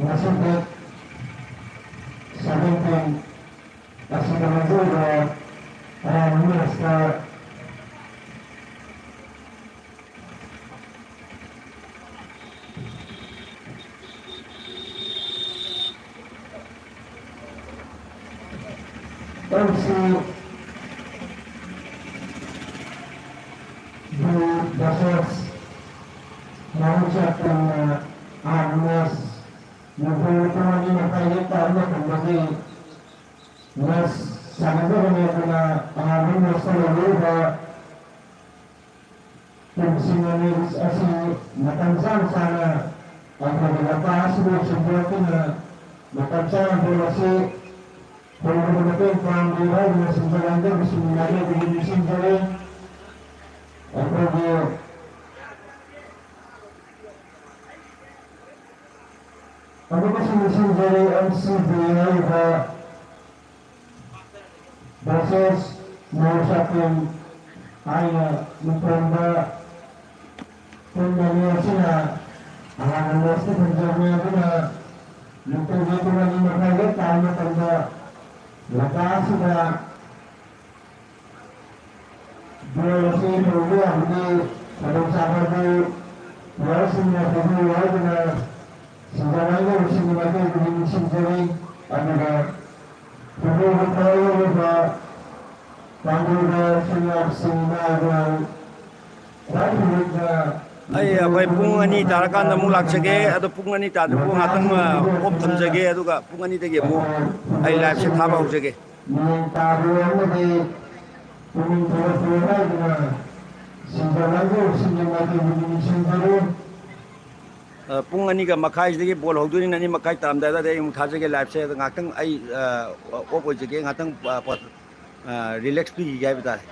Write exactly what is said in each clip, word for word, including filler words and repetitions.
ꯉꯁꯤ date seventeen ꯑꯁꯤꯗ ꯂꯧꯖꯔꯤꯕ ꯑꯌꯥꯝꯕ ꯃꯦꯠꯁꯇ ꯑꯦꯝ ꯁꯤ ꯕꯤ ꯚꯔꯁꯦꯁ ꯃꯍꯨꯠ ꯆꯠꯇꯅ ꯑꯍꯥꯟꯕ ꯃꯦꯠꯁ ꯅꯨꯡꯊꯤꯜ ꯄꯨꯡ ꯑꯅꯤ ꯃꯈꯥꯏ ꯍꯦꯛ ꯇꯥꯕ ꯃꯇꯝꯗꯒꯤ ꯃꯦꯠꯁ ꯁꯥꯟꯅꯖꯒꯅꯤ꯫ ꯑꯗꯨꯅ ꯑꯍꯥꯟꯕ ꯃꯦꯠꯁꯇ ꯂꯩꯍꯧꯔꯤꯕ ꯇꯤꯝꯁꯤꯡ ꯑꯅꯤ ꯑꯁꯤ ꯃꯇꯝ ꯆꯥꯅ ꯆꯥꯅ ꯑꯩꯈꯣꯏꯒꯤ ꯂꯝꯄꯥꯛ ꯑꯁꯤꯕꯨ ꯁꯦꯡꯗꯣꯛꯇꯨꯅ ꯃꯇꯝ ꯆꯥꯅ ꯕꯣꯜ ꯑꯁꯤ ꯊꯣꯡꯕꯗ ꯃꯇꯦꯡ ꯄꯥꯡꯕꯤꯌꯨ ꯍꯥꯏꯗꯨꯅ ꯁꯤꯡꯖꯃꯩ ꯂꯥꯏꯀ꯭ꯔꯦꯝꯕꯤꯁꯤꯡꯕꯨ ꯃꯥꯏꯀꯩꯗꯒꯤ ꯅꯤꯡꯁꯤꯡꯖꯔꯤ꯫ ꯑꯩꯈꯣꯏꯒꯤ ꯑꯃꯨꯛꯀꯁꯨ ꯅꯤꯡꯁꯤꯡꯖꯔꯤ, ꯑꯦꯝ ꯁꯤ ꯕꯤ ꯍꯥꯏꯔꯤꯕ ꯚꯔꯁꯦꯁ ꯃꯍꯧꯁꯥ ꯇꯤꯝ ꯍꯥꯏꯅ ꯃꯤꯡꯊꯣꯟꯕ ꯇꯤꯝ ꯑꯅꯤ ꯑꯁꯤꯅ ꯑꯍꯥꯟꯕ ꯃꯦꯠꯁꯇ ꯊꯣꯏꯖꯕꯅꯤ꯫ ꯑꯗꯨꯅ ꯅꯨꯡꯊꯤꯜꯒꯤ ꯄꯨꯡ ꯑꯅꯤ ꯃꯈꯥꯏ ꯍꯦꯛ ꯇꯥꯕ ꯃꯇꯝꯗ ꯂꯝꯄꯥꯛ ꯑꯁꯤꯗ ꯕꯣꯜ ꯑꯁꯤ ꯇꯧꯕ ꯌꯥꯕꯒꯤ ꯈꯨꯗꯣꯡꯆꯥꯕ ꯑꯗꯨ ꯄ꯭ꯂꯦꯌꯔꯁꯤꯡꯅ ꯄꯤꯕꯤꯌꯨ ꯍꯥꯏꯗꯨꯅ ꯁꯤꯡꯖꯃꯩꯒꯤ ꯂꯨꯆꯤꯡꯕ ꯃꯥꯏꯀꯩꯗꯒꯤ ꯅꯤꯡꯁꯤꯡꯖꯔꯤ꯫ ꯑꯗꯨꯒ ꯐꯨꯠꯕꯣꯜꯒꯤ ꯊꯋꯥꯏ ꯌꯥꯎꯔꯤꯕ ꯄꯥꯡꯒꯜꯒ ꯁꯨꯝꯅ ꯁꯤꯡꯅ ꯑꯗꯨꯅ ꯈ꯭ꯋꯥꯏ ꯍꯧꯖꯤꯛꯅ ꯑꯩ, ꯑꯩꯈꯣꯏ ꯄꯨꯡ ꯑꯅꯤ ꯇꯥꯔꯀꯥꯟꯗ ꯑꯃꯨꯛ ꯂꯥꯛꯆꯒꯦ꯫ ꯑꯗꯣ ꯄꯨꯡ ꯑꯅꯤ ꯇꯥꯗ꯭ꯔꯤ ꯐꯥꯎ ꯉꯥꯛꯇꯪ, ꯑ, ꯑꯣꯐ ꯊꯝꯖꯒꯦ, ꯑꯗꯨꯒ ꯄꯨꯡ ꯑꯅꯤꯗꯒꯤ ꯑꯃꯨꯛ ꯑꯩ ꯂꯥꯏꯚꯁꯦ ꯊꯥꯕ ꯍꯧꯖꯒꯦ꯫ ꯅꯣꯡ ꯇꯥꯕ ꯑꯃꯗꯤ ꯄꯨꯛꯅꯤꯡ ꯊꯧꯒꯠꯄꯤꯌꯨ ꯍꯥꯏꯗꯨꯅ ꯁꯤꯡꯖꯃꯩꯒꯤ ꯁꯤꯡꯖꯃꯩꯒꯤ ꯅꯤꯡꯁꯤꯡꯖꯔꯤ꯫ ꯑ, ꯄꯨꯡ ꯑꯅꯤꯒ ꯃꯈꯥꯏꯁꯤꯗꯒꯤ ꯕꯣꯜ ꯍꯧꯗꯣꯏꯅꯤꯅ ꯑꯅꯤ ꯃꯈꯥꯏ ꯇꯥꯔꯝꯗꯥꯏ ꯑꯗꯨꯋꯥꯏꯗ ꯑꯩ ꯑꯃꯨꯛ ꯊꯥꯖꯒꯦ ꯂꯥꯏꯚꯁꯦ꯫ ꯑꯗꯣ ꯉꯥꯛꯇꯪ ꯑꯩ, ꯑ, ꯑꯣꯐ ꯑꯣꯏꯖꯒꯦ, ꯉꯥꯛꯇꯪ, ꯑ, ꯄꯣ-, ꯑ, ꯔꯤꯂꯦꯛꯁ ꯄꯤꯈꯤꯒꯦ ꯍꯥꯏꯕ ꯇꯥꯔꯦ꯫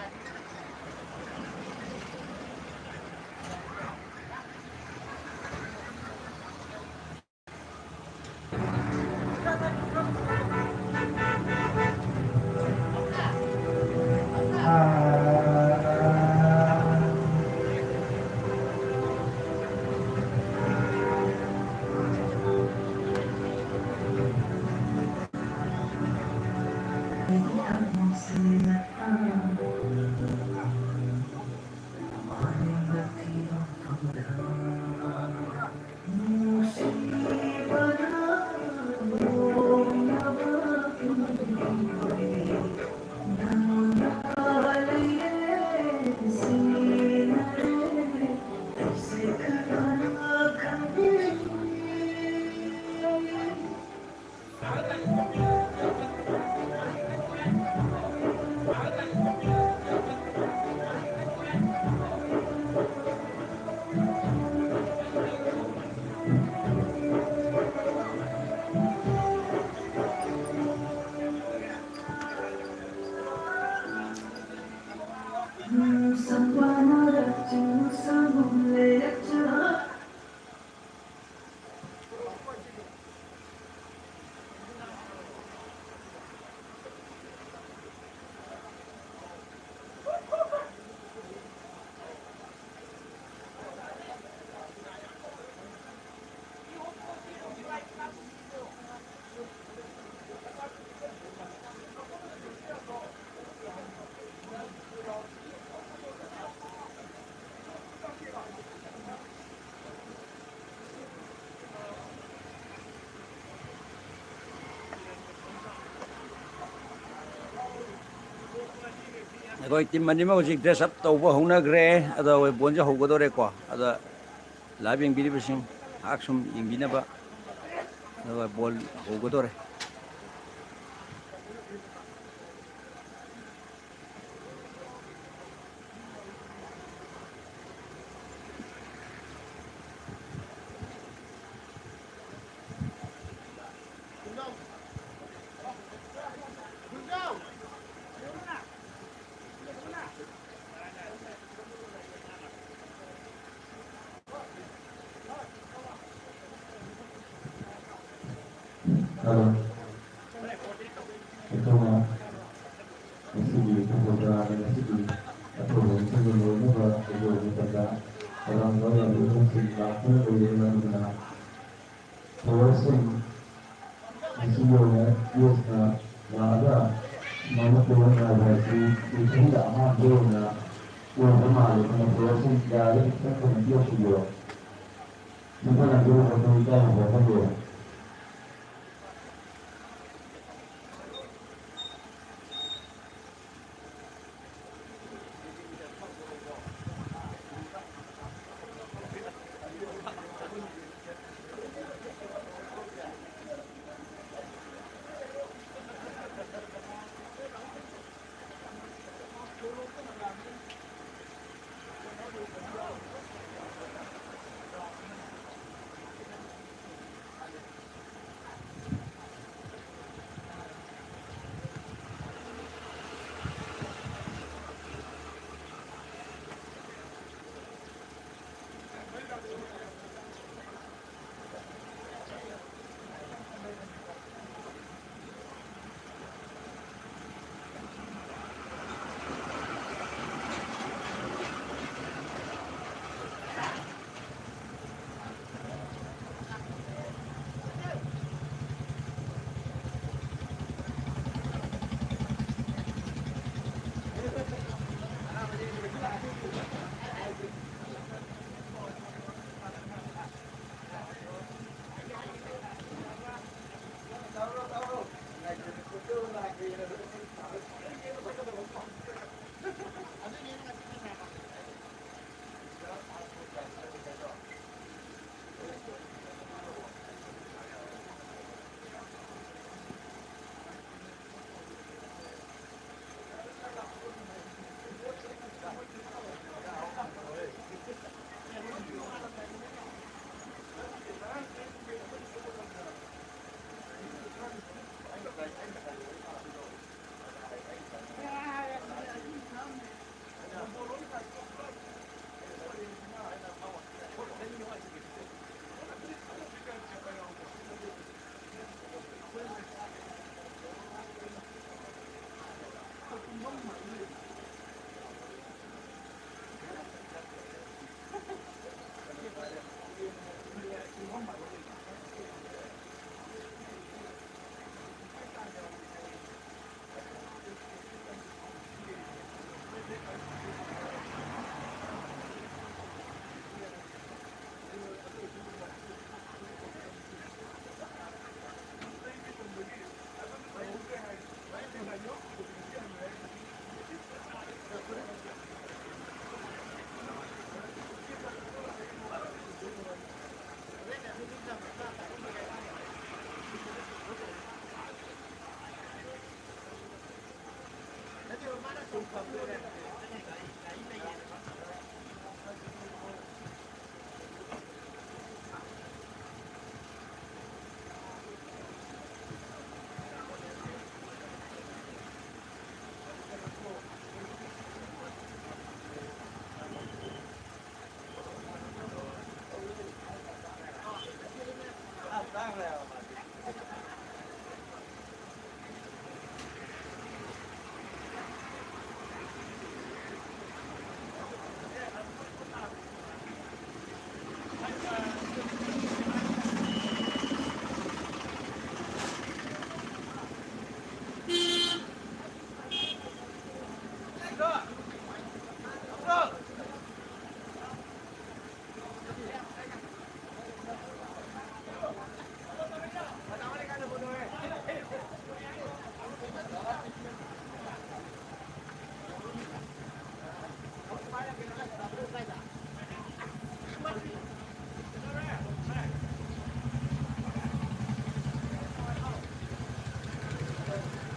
ꯑꯩꯈꯣꯏ team ꯑꯅꯤꯃꯛ ꯍꯧꯖꯤꯛ dress up ꯇꯧꯕ ꯍꯧꯅꯈ꯭ꯔꯦ꯫ ꯑꯗꯣ ꯑꯩꯈꯣꯏ ꯕꯣꯜꯁꯦ ꯍꯧꯒꯗꯧꯔꯦꯀꯣ꯫ ꯑꯗ live ꯌꯦꯡꯕꯤꯔꯤꯕꯁꯤꯡ ꯉꯥꯏꯍꯥꯛ ꯁꯨꯝ ꯌꯦꯡꯕꯤꯅꯕ, ꯑꯗꯨꯒ ꯕꯣꯜ ꯍꯧꯒꯗꯧꯔꯦ꯫ Hello. ꯑꯩꯈꯣꯏꯅ ꯉꯁꯤꯒꯤ ꯐꯨꯠꯕꯣꯜ ꯇꯣꯔꯅꯥꯃꯦꯟ ꯑꯁꯤꯒꯤ ꯑꯊꯣꯏꯕ ꯑꯃꯁꯨꯡ ꯂꯣꯏꯅꯕ ꯍꯧꯗꯣꯔꯛꯄ ꯃꯇꯝꯗ ꯊꯧꯔꯥꯡ ꯂꯧꯔꯤꯕ ꯏꯃꯨꯡꯁꯤꯡ ꯂꯥꯛꯇꯨꯅ ꯂꯩꯔꯦ꯫ ꯃꯗꯨꯅ ꯄ꯭ꯂꯦꯌꯔꯁꯤꯡ ꯉꯁꯤꯒꯤ ꯑꯣꯏꯅ ꯀꯦꯁꯅ ꯂꯥꯛꯑꯒ ꯁꯨꯃꯥꯏꯅ ꯄ꯭ꯂꯦꯌꯔ ꯉꯥꯏꯕ ꯍꯥꯏꯁꯤ ꯄ꯭ꯔꯤꯊꯤꯕꯤꯗ ꯑꯍꯥꯟꯕ ꯑꯣꯏꯅ ꯑꯣꯏꯕ ꯃꯥꯜꯂꯦ꯫ ꯑꯗꯨꯅ ꯄ꯭ꯂꯦꯌꯔꯁꯤꯡ ꯌꯥꯔꯒꯗꯤ ꯈꯤꯇꯪ ꯊꯨꯅ ꯄꯤꯔꯛꯄꯤꯌꯣ꯫ ꯆꯦꯟꯊꯅꯕꯤꯔꯛꯑꯣ, ꯃꯇꯨꯡ ꯏꯀꯥꯏꯅ ꯆꯦꯟꯊꯕꯤꯔꯣ꯫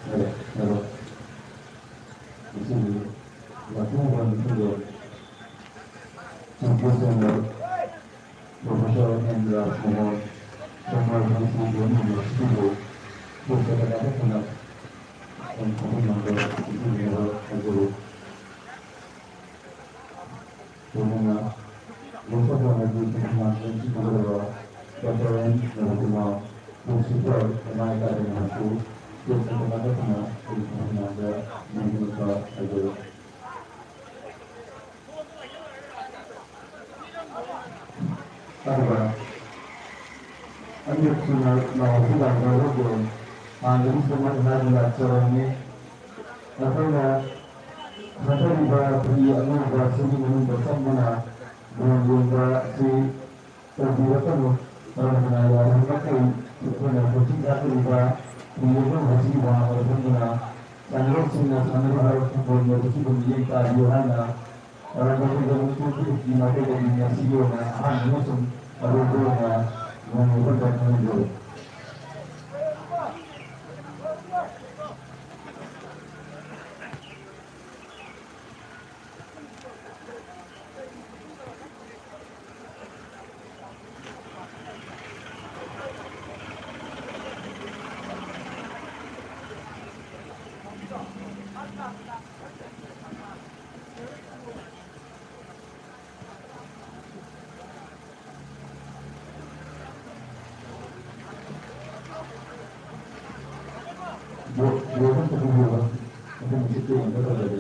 Hello, hello. ꯉꯁꯤꯒꯤ ꯂꯥꯛꯄꯤꯔꯤꯕ ꯃꯤꯁꯤꯡꯕꯨ ꯆꯤꯐ ꯒꯦꯁ ꯑꯣꯏꯅ professor N Rajkumar, former V C University ꯕꯨ ꯄꯣꯠ ꯆꯩ ꯀꯌꯥ ꯊꯛꯇꯨꯅ ꯈꯨꯕꯝ ꯂꯝꯗ ꯄꯤꯕꯤꯅꯕ ꯍꯥꯏꯖꯔꯤ꯫ ꯂꯣꯏꯅꯅ ꯂꯣꯛꯁꯚꯥꯒꯤ ꯃꯃꯥꯡꯗ ꯁꯤꯖꯤꯟꯅꯒꯗꯕ doctor N Rabikumar, principal M I academy high school, principal ꯅꯠꯇꯅ ꯑꯩꯒꯤ ꯃꯃꯥꯡꯗ ꯂꯦꯡꯗꯅ ꯍꯥꯏꯖꯔꯤ꯫ ꯑꯗꯨꯒ ꯑꯅꯤꯔꯛꯁꯨꯅ ꯂꯥꯎꯕꯁꯨ ꯂꯥꯎꯖꯔꯒꯦ꯫ ꯍꯥꯟꯅꯗꯒꯤ ꯁꯦꯝꯃꯛꯑꯦ ꯍꯥꯏꯗꯨꯅ ꯂꯥꯛꯆꯔꯝꯃꯤ꯫ ꯑꯩꯈꯣꯏꯅ ꯊꯥꯗꯔꯤꯕ ꯐꯤ ꯑꯉꯧꯕ ꯑꯁꯤꯒꯤ ꯃꯅꯨꯡꯗ ꯆꯪꯗꯨꯅ ꯕꯣꯜ ꯌꯦꯡꯕ ꯑꯁꯤ ꯇꯧꯕꯤꯔꯛꯀꯅꯨ꯫ ꯃꯔꯝ ꯑꯗꯨꯅ ꯌꯥꯔꯤꯕꯃꯈꯩ ꯑꯩꯈꯣꯏꯅ ꯀꯣꯆꯤꯡ ꯊꯥꯗꯔꯤꯕ ꯐꯤ ꯑꯉꯧꯕ ꯑꯁꯤꯒꯤ ꯋꯥꯡꯃꯗ ꯐꯝꯗꯨꯅ ꯁꯥꯟꯅꯔꯣꯏꯁꯤꯡꯅ ꯁꯥꯟꯅꯔꯤꯕ ꯐꯨꯠꯕꯣꯜ ꯃꯦꯠꯆ ꯑꯁꯤꯕꯨ ꯃꯤꯠꯌꯦꯡ ꯇꯥꯕꯤꯌꯨ ꯍꯥꯏꯅ ꯃꯔꯝ ꯑꯗꯨꯅ ꯃꯅꯤꯄꯨꯔ ꯄꯨꯂꯤꯁꯀꯤ ꯃꯥꯏꯀꯩꯗꯒꯤ ꯉꯁꯤꯒꯤ ꯑꯣꯏꯅ ꯑꯍꯥꯟꯕ ꯑꯃꯁꯨꯡ ꯑꯔꯣꯏꯕ ꯑꯣꯏꯅ ꯅꯣꯡꯃ ꯈꯛꯇ ꯈꯪꯍꯟꯖꯔꯤ꯫ ꯕꯣꯜ, ꯕꯣꯜ ꯑꯝꯇ ꯄꯤꯕꯤꯌꯨꯕ꯫ ꯑꯩꯈꯣꯏ ꯃꯁꯤ ꯇꯦꯟꯗ ꯇꯧꯖꯔꯤ꯫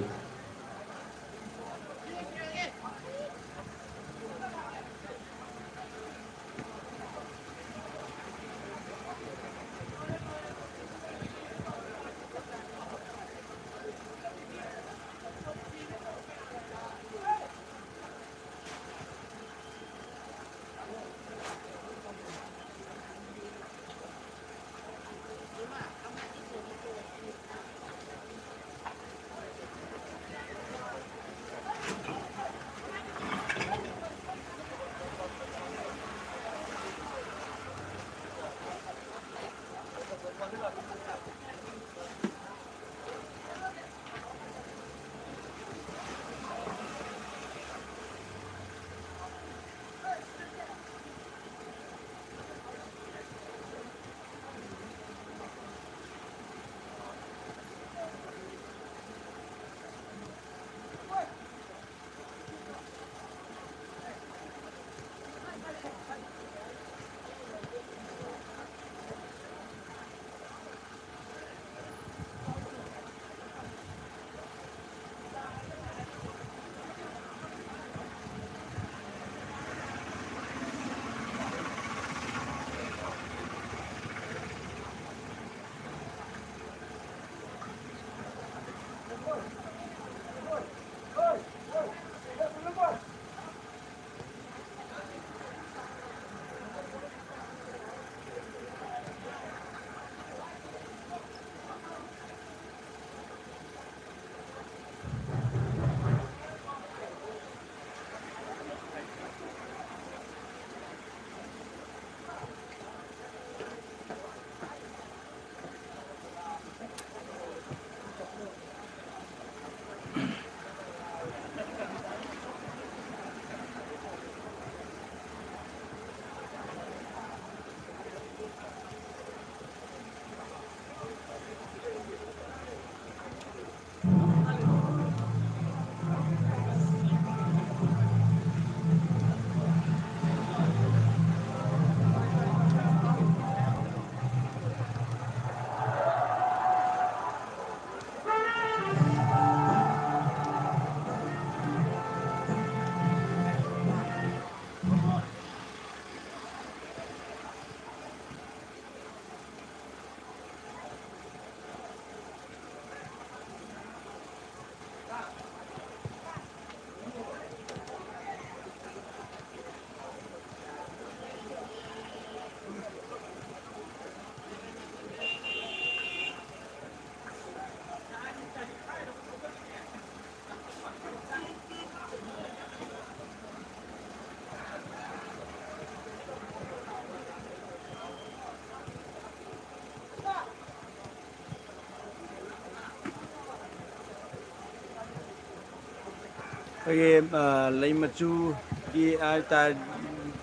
ꯑꯩꯈꯣꯏꯒꯤ, ꯑ, ꯂꯩ ꯃꯆꯨꯒꯤ ꯍꯥꯏꯇꯥꯔꯦ,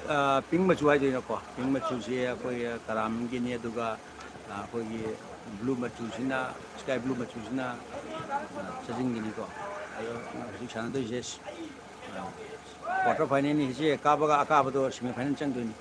ꯑ, ꯄꯤꯡ ꯃꯆꯨ ꯍꯥꯏꯗꯣꯏꯅꯣꯀꯣ, ꯄꯤꯡ ꯃꯆꯨꯁꯦ ꯑꯩꯈꯣꯏ ꯀꯔꯥꯝꯒꯤꯅꯤ, ꯑꯗꯨꯒ, ꯑ, ꯑꯩꯈꯣꯏꯒꯤ ꯕ꯭ꯂꯨ ꯃꯆꯨꯁꯤꯅ, ꯁ꯭ꯀꯥꯏ ꯕ꯭ꯂꯨ ꯃꯆꯨꯁꯤꯅ, ꯑ, ꯆꯖꯤꯡꯒꯤꯅꯤꯀꯣ꯫ ꯑꯗꯣ ꯍꯧꯖꯤꯛ ꯁꯥꯟꯅꯗꯣꯏꯁꯦ, ꯑ, ꯀ꯭ꯋꯥꯇꯔ ꯐꯥꯏꯅꯦꯜꯅꯤ꯫ ꯁꯤ ꯀꯥꯕꯒ ꯑꯀꯥꯕꯗꯣ ꯁꯦꯃꯤ ꯐꯥꯏꯅꯦꯜ ꯆꯪꯗꯣꯏꯅꯤ꯫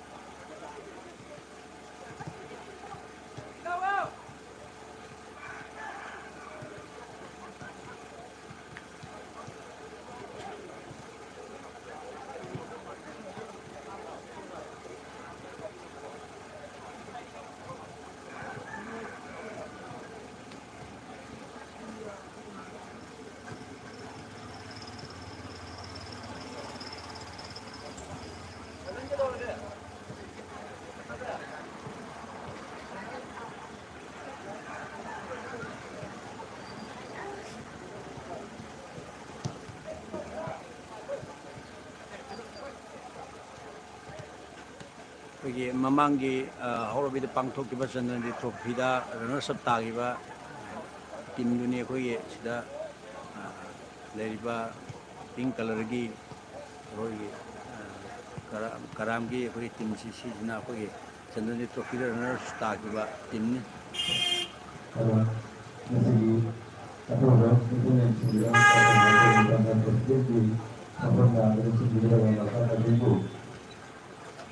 ꯑꯩꯈꯣꯏꯒꯤ ꯃꯃꯥꯡꯒꯤ, ꯑ, ꯍꯧꯔꯛꯄꯗ ꯄꯥꯡꯊꯣꯛꯈꯤꯕ ꯆꯟꯗ꯭ꯔꯅꯤ ꯇ꯭ꯔꯣꯐꯤꯗ ꯔꯅꯔꯁ ꯑꯞ ꯇꯥꯈꯤꯕ ꯇꯤꯝꯗꯨꯅꯤ ꯑꯩꯈꯣꯏꯒꯤ ꯁꯤꯗ, ꯑ, ꯂꯩꯔꯤꯕ ꯄꯤꯡ ꯀꯂꯔꯒꯤ ꯑꯩꯈꯣꯏꯒꯤ, ꯑ, ꯀꯔꯥ-, ꯀꯔꯥꯝꯒꯤ ꯑꯩꯈꯣꯏꯒꯤ ꯇꯤꯝꯁꯤ, ꯁꯤꯁꯤꯅ ꯑꯩꯈꯣꯏꯒꯤ ꯆꯟꯗ꯭ꯔꯅꯤ ꯇ꯭ꯔꯣꯐꯤꯗ ꯔꯅꯔꯁ ꯇꯥꯈꯤꯕ ꯇꯤꯝꯅꯤ꯫ ꯑꯗꯣ ꯉꯁꯤꯒꯤ ꯑꯊꯧꯕ ꯃꯤꯊꯨꯡꯂꯦꯟꯁꯤꯡꯗ ꯃꯐꯝ ꯅꯥꯏꯗꯅ ꯁꯤꯟꯕꯤꯒꯗꯕ ꯃꯈꯥ ꯇꯥꯕꯤꯌꯨ꯫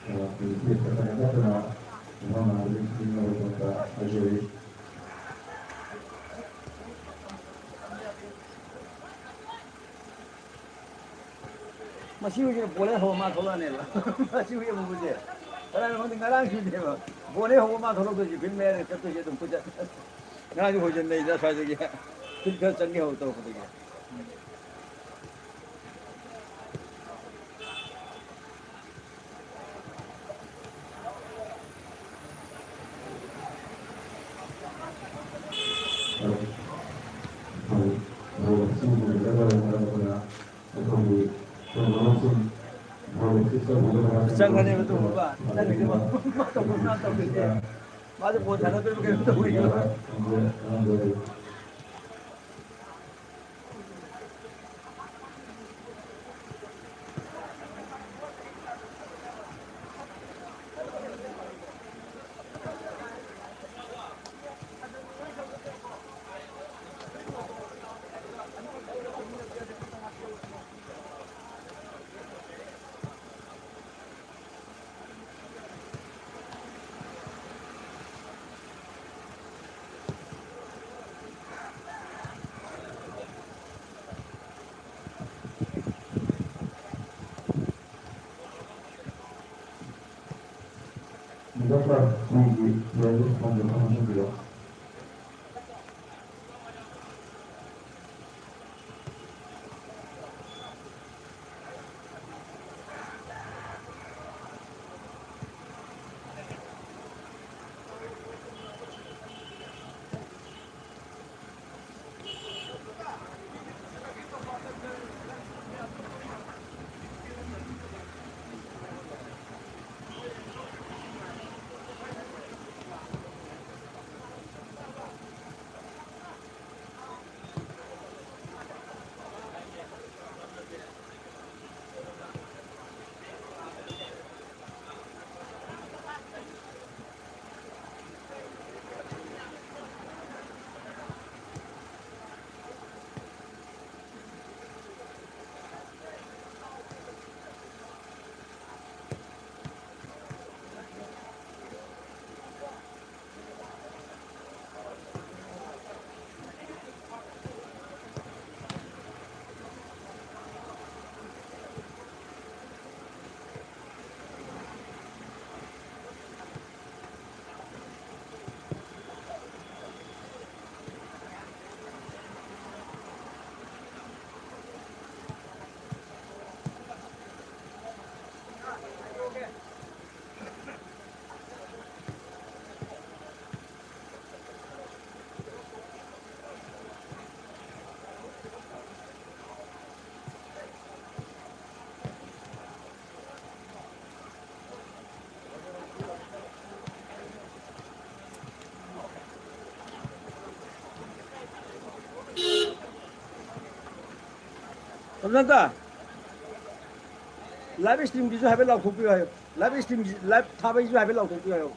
ꯑꯗꯣ ꯍꯧꯖꯤꯛꯇꯤ ꯐꯖꯅ ꯆꯠꯇꯨꯅ ꯃꯐꯝ ꯅꯥꯏꯗꯅ ꯁꯤꯟꯕꯤꯅꯕꯒꯤꯗꯃꯛꯇ ꯍꯥꯏꯖꯔꯤ꯫ ꯃꯁꯤ ꯍꯧꯖꯤꯛ ꯕꯣꯜ ꯍꯦꯛ ꯍꯧꯕ ꯃꯥ ꯊꯣꯛꯂꯛꯑꯅꯦꯕ꯫ ꯃꯁꯤ ꯍꯧꯖꯤꯛ ꯑꯃꯨꯕꯁꯦ꯫ ꯀꯅꯥꯅꯣ ꯈꯪꯗꯦ, ꯉꯔꯥꯡꯁꯨꯅꯦꯕ꯫ ꯕꯣꯜ ꯍꯦꯛ ꯍꯧꯕ ꯃꯥ ꯊꯣꯛꯂꯛꯇꯣꯏꯁꯦ, ꯐꯤꯜ ꯃꯌꯥꯏꯗ ꯆꯠꯇꯣꯏꯁꯦ ꯑꯗꯨꯝ ꯀꯣꯏꯆꯠ꯫ ꯉꯔꯥꯡꯁꯨ ꯍꯣꯏꯖꯟ ꯂꯩꯗ ꯁ꯭ꯋꯥꯏꯗꯒꯤ꯫ ꯐꯤꯜ ꯈꯔ ꯆꯪꯒꯦ ꯍꯧ ꯇꯧꯔꯛꯄꯗꯒꯤ꯫ ꯆꯪꯒꯅꯦꯕ ꯑꯗꯨꯒꯨꯝꯕ꯫ ꯅꯪꯒꯤꯗꯨ ꯃꯥ ꯇꯧꯕ ꯃꯥ ꯇꯧꯗꯣꯏꯁꯦ꯫ ꯃꯥꯁꯨ ꯕꯣꯜ ꯁꯥꯟꯅꯗꯣꯏꯕ ꯀꯩꯅꯣꯝ ꯇꯧꯔꯤꯕ꯫ ꯃꯤꯒꯤ ꯄ꯭ꯂꯦꯌꯔ ꯐꯣꯟꯗꯨ ꯈꯔ ꯍꯥꯞꯆꯤꯟꯕꯤꯔꯣ꯫ ꯔꯣꯅꯥꯜꯗꯣ, ꯂꯥꯏꯚ ꯁ꯭ꯇ꯭ꯔꯤꯝꯒꯤꯁꯨ ꯍꯥꯏꯐꯦꯠ ꯂꯥꯎꯊꯣꯛꯄꯤꯌꯨ ꯍꯥꯏꯌꯨ꯫ ꯂꯥꯏꯚ ꯁ꯭ꯇ꯭ꯔꯤꯝꯒꯤ, ꯂꯥꯏꯚ ꯊꯥꯕꯒꯤꯁꯨ ꯍꯥꯏꯐꯦꯠ ꯂꯥꯎꯊꯣꯛꯄꯤꯌꯨ ꯍꯥꯏꯌꯨ꯫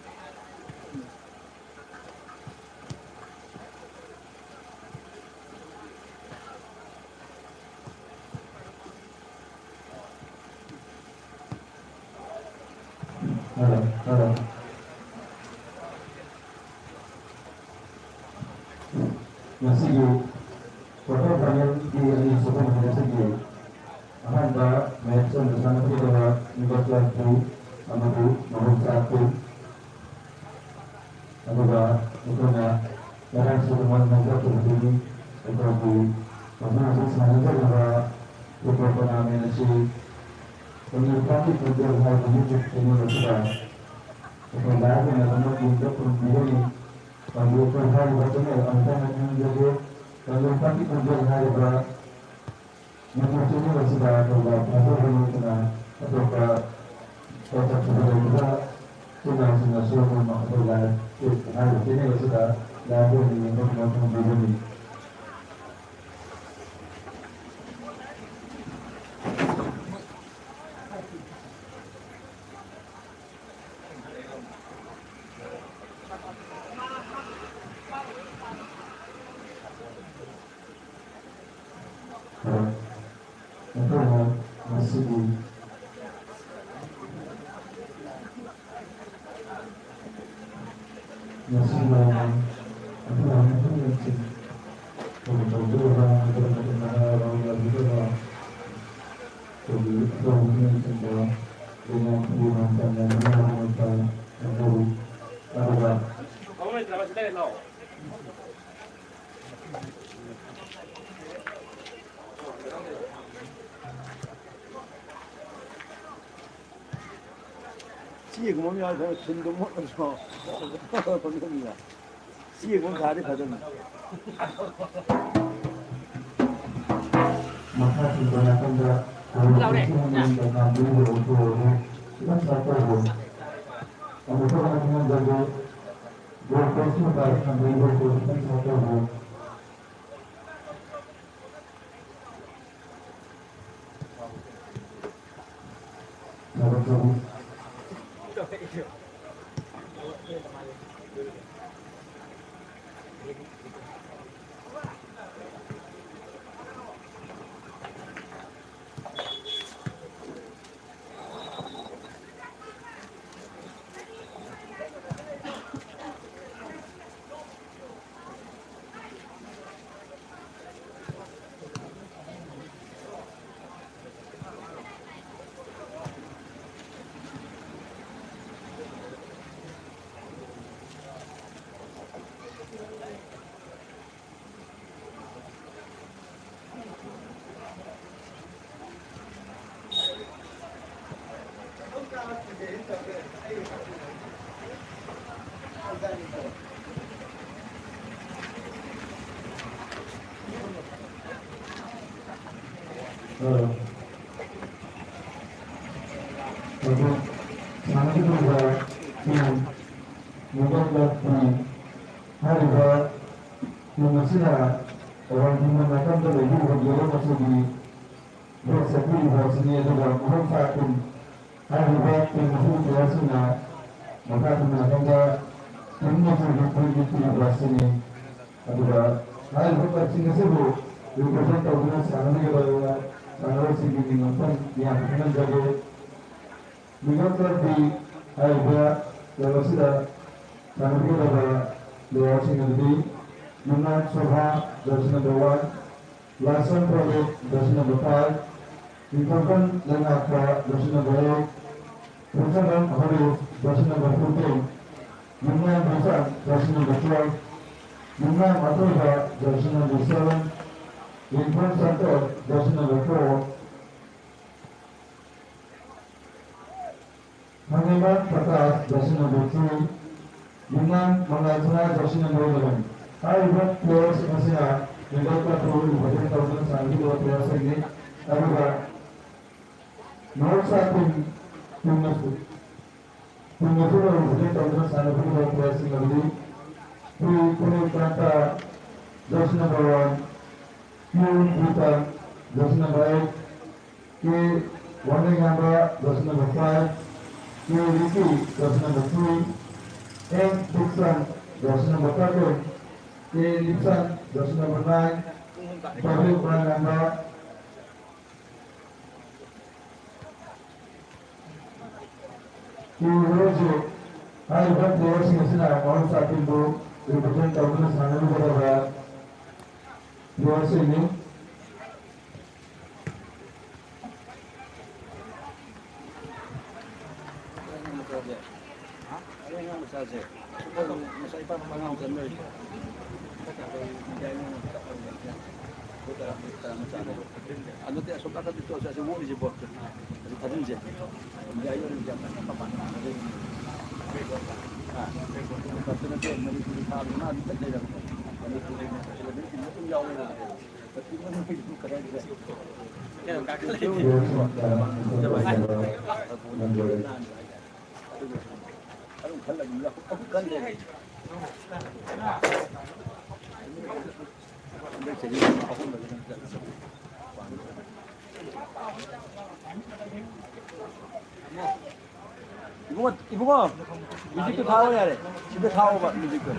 Hello, hello. ꯉꯁꯤꯒꯤ quarter final ꯒꯤ ꯑꯅꯤꯁꯨꯕ ꯅꯨꯃꯤꯠ ꯑꯁꯤꯒꯤ ꯑꯍꯥꯟꯕ match ꯑꯃ ꯁꯥꯟꯅꯈꯤꯗꯧꯕ New Bastion two ꯑꯃꯗꯤ ꯃꯍꯧꯁꯥ two꯫ ꯑꯗꯨꯒ ꯑꯩꯈꯣꯏꯅ ꯉꯔꯥꯡꯁꯨ ꯑꯗꯨꯃꯛ ꯉꯥꯡꯖꯈꯤꯕꯗꯨꯅꯤ, ꯑꯩꯈꯣꯏꯒꯤ ꯍꯧꯖꯤꯛ ꯍꯧꯖꯤꯛ ꯁꯥꯟꯅꯖꯔꯤꯕ ꯐꯨꯠꯕꯣꯜ ꯇꯣꯔꯅꯥꯃꯦꯟ ꯑꯁꯤ ꯀꯪꯂꯩꯄꯥꯛꯀꯤ ꯈꯣꯟꯖꯦꯜ ꯍꯥꯏꯕ YouTube ꯆꯦꯅꯦꯜ ꯑꯁꯤꯗ ꯑꯩꯈꯣꯏ ꯂꯥꯏꯚ ꯑꯣꯏꯅ ꯑꯗꯨꯃꯛ ꯌꯦꯡꯕ ꯐꯪꯕꯤꯒꯅꯤ꯫ ꯑꯗꯨ ꯑꯩꯈꯣꯏ ꯍꯥꯏꯔꯤꯕ ꯆꯦꯅꯦꯜ ꯑꯃꯇ ꯉꯥꯡꯖꯒꯦ, ꯀꯪꯂꯩꯄꯥꯛꯀꯤ ꯈꯣꯟꯖꯦꯜ ꯍꯥꯏꯔꯤꯕ ꯃꯇꯝ ꯆꯨꯞꯄ ꯑꯁꯤꯗ ꯑꯩꯈꯣꯏꯅ ꯊꯥꯖꯕ ꯂꯩꯇꯅ ꯑꯇꯣꯞꯄ ꯄꯣꯠꯁꯛꯁꯤꯡ ꯂꯩꯔꯤꯕ ꯆꯤꯟꯖꯥꯛꯁꯤꯡ ꯑꯁꯤ ꯑꯗꯨꯝ ꯑꯩꯈꯣꯏꯅ ꯍꯥꯏꯔꯤꯕ ꯆꯦꯅꯦꯜ ꯑꯁꯤꯗ ꯂꯥꯏꯚ ꯑꯣꯏꯅ ꯌꯦꯡꯕ ꯉꯝꯕ ꯐꯪꯕꯤꯒꯅꯤ꯫ ꯑꯩꯈꯣꯏꯅ ꯉꯁꯤꯒꯤ, ꯉꯁꯤ ꯅꯣꯡꯃ ꯑꯩꯈꯣꯏꯅ ꯃꯐꯝ ꯌꯧꯁꯤꯟ ꯀꯩꯅꯣ ꯇꯧꯖꯔꯤꯕ, ꯑꯩꯈꯣꯏ ꯃꯇꯝ ꯃꯉꯥ ꯌꯥꯎꯅꯕꯤꯔꯕ ꯑꯩꯈꯣꯏꯒꯤ ꯑꯇꯣꯞꯄ ꯃꯤꯑꯣꯏꯁꯤꯡꯗ ꯂꯩꯉꯥꯛꯀꯤ ꯃꯇꯝ ꯌꯥꯝꯅ ꯅꯨꯡꯉꯥꯏꯕ ꯈꯪꯖꯔꯤ꯫ ꯑꯗꯨꯒ ꯆꯦꯒꯨꯝꯕ ꯑꯃ ꯌꯥꯎꯔꯗꯤ ꯐꯗꯧꯅꯤ, ꯁꯤꯟꯗꯨ ꯃꯣꯠꯂꯁꯨ ꯐꯗꯧꯅꯤꯗ꯫ ꯆꯦꯒꯨꯝꯕ ꯑꯃ ꯊꯥꯔꯗꯤ ꯐꯗꯧꯅꯤ꯫ ꯃꯈꯥ ꯊꯪꯕ ꯅꯥꯀꯟꯗ ꯂꯥꯎꯔꯦ꯫ ꯀꯣꯔꯣꯅꯥꯒꯤ ꯃꯅꯨꯡꯗ ꯅꯥꯕꯤꯔꯤꯕ ꯑꯣꯊꯣꯛꯑꯕꯨ ꯈꯤꯇꯪ ꯁꯥꯐ ꯇꯧꯕ꯫ ꯑꯃꯨꯛꯀ ꯍꯟꯅ ꯍꯥꯏꯖꯒꯦ, ꯒꯣꯜ ꯄꯣꯁꯀꯤ ꯃꯄꯥꯗ ꯊꯝꯕꯤꯔꯤꯕ ꯑꯣꯊꯣꯛ ꯈꯤꯇꯪ ꯁꯥꯐ ꯇꯧꯕ꯫ ꯑꯗꯨ ꯁꯥꯟꯅꯒꯗꯧꯔꯤꯕ ꯇꯤꯝ ꯃꯨꯕꯠ ꯀ꯭ꯂꯕꯀꯤ ꯍꯥꯏꯔꯤꯕ ꯇꯤꯝ ꯑꯁꯤꯅ ꯑꯋꯥꯡ ꯊꯪꯕ ꯅꯥꯀꯟꯗ ꯂꯩꯕꯤꯔꯤꯕ ꯌꯦꯜꯂꯣ ꯃꯆꯨꯒꯤ ꯗ꯭ꯔꯦꯁ ꯁꯦꯠꯄꯤꯔꯤꯕ ꯑꯁꯤꯅꯤ꯫ ꯑꯗꯨꯒ ꯃꯍꯧꯁꯥ ꯇꯤꯝ ꯍꯥꯏꯔꯤꯕ ꯇꯤꯝ ꯑꯁꯤꯒꯤ ꯄ꯭ꯂꯦꯌꯔꯁꯤꯡꯅ ꯃꯈꯥ ꯊꯪꯕ ꯅꯥꯀꯟꯗ ꯇꯤꯝ ꯃꯆꯨꯒꯤ ꯐꯨꯔꯤꯠ ꯂꯤꯠꯄꯤꯔꯤꯕ ꯑꯁꯤꯅꯤ꯫ ꯑꯗꯨꯒ ꯍꯥꯏꯔꯤꯕ ꯀ꯭ꯂꯕꯁꯤꯡ ꯑꯁꯤꯕꯨ ꯔꯤꯄ꯭ꯔꯖꯦꯟ ꯇꯧꯗꯨꯅ ꯁꯥꯟꯅꯕꯤꯒꯗꯧꯔꯤꯕ ꯁꯥꯟꯅꯔꯣꯏꯁꯤꯡꯒꯤ ꯃꯤꯡ ꯑꯃꯨꯛꯇꯪ ꯃꯤꯌꯥꯝ ꯈꯪꯍꯟꯖꯒꯦ꯫ ꯃꯤꯉꯣꯟ ꯀ꯭ꯂꯕꯀꯤ ꯍꯥꯏꯔꯤꯕ ꯀ꯭ꯂꯕ ꯑꯁꯤꯗ ꯁꯥꯟꯅꯕꯤꯒꯗꯕ ꯄ꯭ꯂꯦꯌꯔꯁꯤꯡ ꯑꯗꯨꯗꯤ Yumnam Sobha, jersey number one, Laishram Pradip, jersey number five, Ningthoujam Leingakpa, jersey number eight, Pungthambam Harish, jersey number fifteen, Yumnam Bishal, jersey number twelve, Yumnam Athoiba, jersey number seven, Lingkhom Santosh, jersey number four, Hanuman Prakash, jersey number three, Yumnam Mangal Sana, jersey number eleven. ꯍꯥꯏꯔꯤꯕ ꯄ꯭ꯂꯦꯌꯔꯁꯤꯡ ꯑꯁꯤꯅ ꯃꯦꯗꯜ ꯀꯞꯄꯨ ꯔꯤꯄ꯭ꯔꯖꯦꯟ ꯇꯧꯗꯨꯅ ꯁꯥꯟꯅꯈꯤꯕ ꯄ꯭ꯂꯦꯌꯔꯁꯤꯡꯅꯤ꯫ ꯑꯗꯨꯒ ꯃꯍꯧꯁꯥ ꯇꯤꯝ, ꯇꯤꯝ ꯑꯁꯤ, ꯇꯤꯝ ꯑꯁꯤꯕꯨ ꯔꯤꯄ꯭ꯔꯖꯦꯟ ꯇꯧꯗꯨꯅ ꯁꯥꯟꯅꯈꯤꯕ ꯄ꯭ꯂꯦꯌꯔꯁꯤꯡ ꯑꯗꯨꯗꯤ P Punekant, jersey number one, P Gita, jersey number eight, K Wanglenganba, jersey number five, K Ricky, jersey number three, N Dixon, jersey number thirteen, K Lipson, jersey number nine, ꯗꯦꯕꯤꯠ ꯋꯥꯡꯂꯦꯟꯉꯥꯟꯕ, ꯀꯦ ꯔꯣꯖꯤꯠ꯫ ꯍꯥꯏꯔꯤꯕ ꯄ꯭ꯂꯦꯌꯔꯁꯤꯡ ꯑꯁꯤꯅ ꯃꯍꯧꯁꯥ ꯇꯤꯝꯕꯨ ꯔꯤꯄ꯭ꯔꯖꯦꯟ ꯇꯧꯗꯨꯅ ꯁꯥꯟꯅꯔꯨꯒꯗꯕ ꯄ꯭ꯂꯦꯌꯔꯁꯤꯡꯅꯤ꯫ ꯑꯉꯥꯡ ꯃꯆꯥꯁꯦ, ꯉꯁꯥꯏ ꯏꯄꯥ ꯃꯄꯥ ꯑꯉꯥꯡ ꯆꯠꯂꯣꯏ꯫ ꯑꯗꯨꯗꯤ ꯑꯁꯣꯝ ꯅꯥꯀꯟꯗ ꯇꯣꯛꯑꯁꯦ, ꯑꯁꯤ ꯃꯣꯠꯂꯤꯁꯦ ꯄꯣꯠꯇꯨ꯫ ꯑꯗꯨ ꯊꯥꯖꯤꯟꯁꯦ꯫ ꯌꯥꯏ, ꯌꯥꯏ, ꯌꯥꯏ, ꯃꯄꯥꯟ ꯊꯥꯖꯤꯟ꯫ ꯑꯥ꯫ ꯈꯛꯇ ꯅꯠꯇꯦ, ꯃꯅꯤꯄꯨꯔꯤ ꯊꯥꯗꯨꯅ ꯑꯗꯨꯝ ꯆꯠ ꯂꯩꯔꯕꯅꯦ꯫ ꯃꯅꯤꯄꯨꯔꯤ ꯑꯗꯨꯝ ꯌꯥꯎꯔꯦ꯫ ꯏꯕꯨꯡꯉꯣ, ꯏꯕꯨꯡꯉꯣ, ꯃ꯭ꯌꯨꯖꯤꯛꯇꯣ ꯊꯥꯔꯛꯑꯣ ꯌꯥꯔꯦ꯫ ꯁꯤꯗ ꯊꯥꯔꯛꯑꯣꯕ ꯃ꯭ꯌꯨꯖꯤꯛꯇꯣ꯫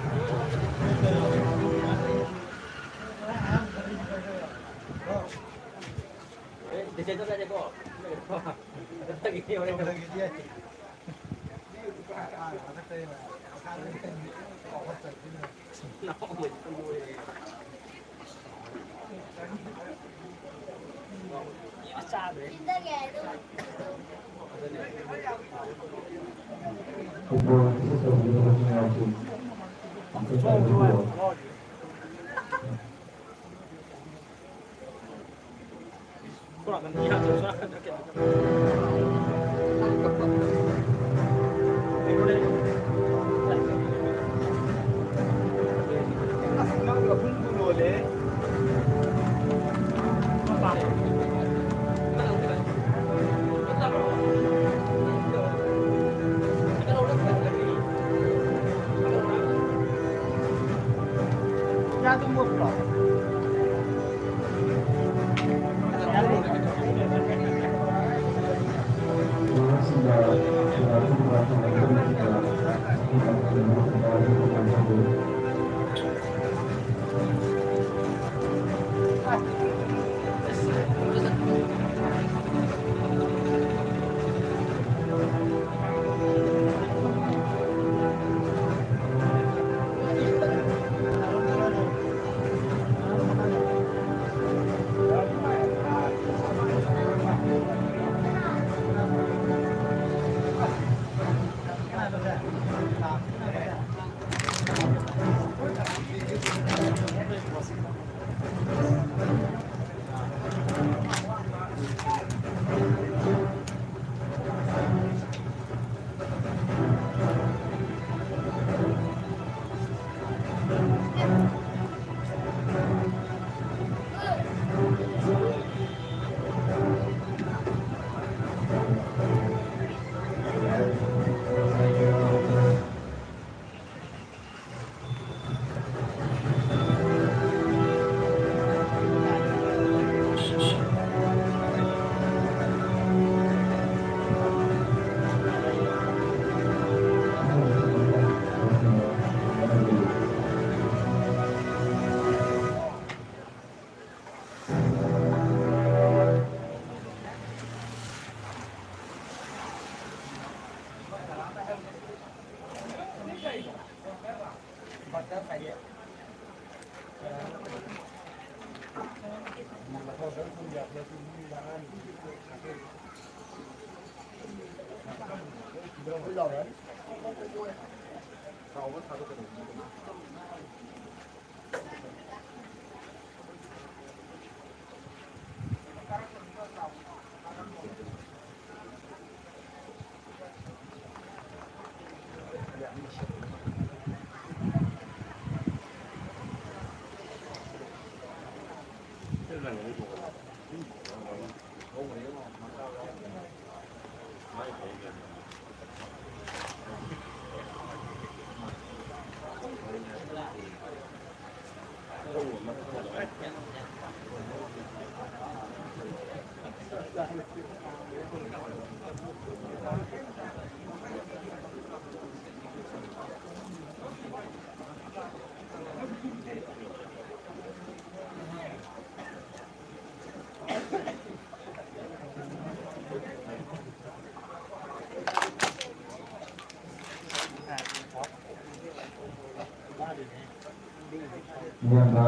ꯃꯤꯌꯥꯝꯅ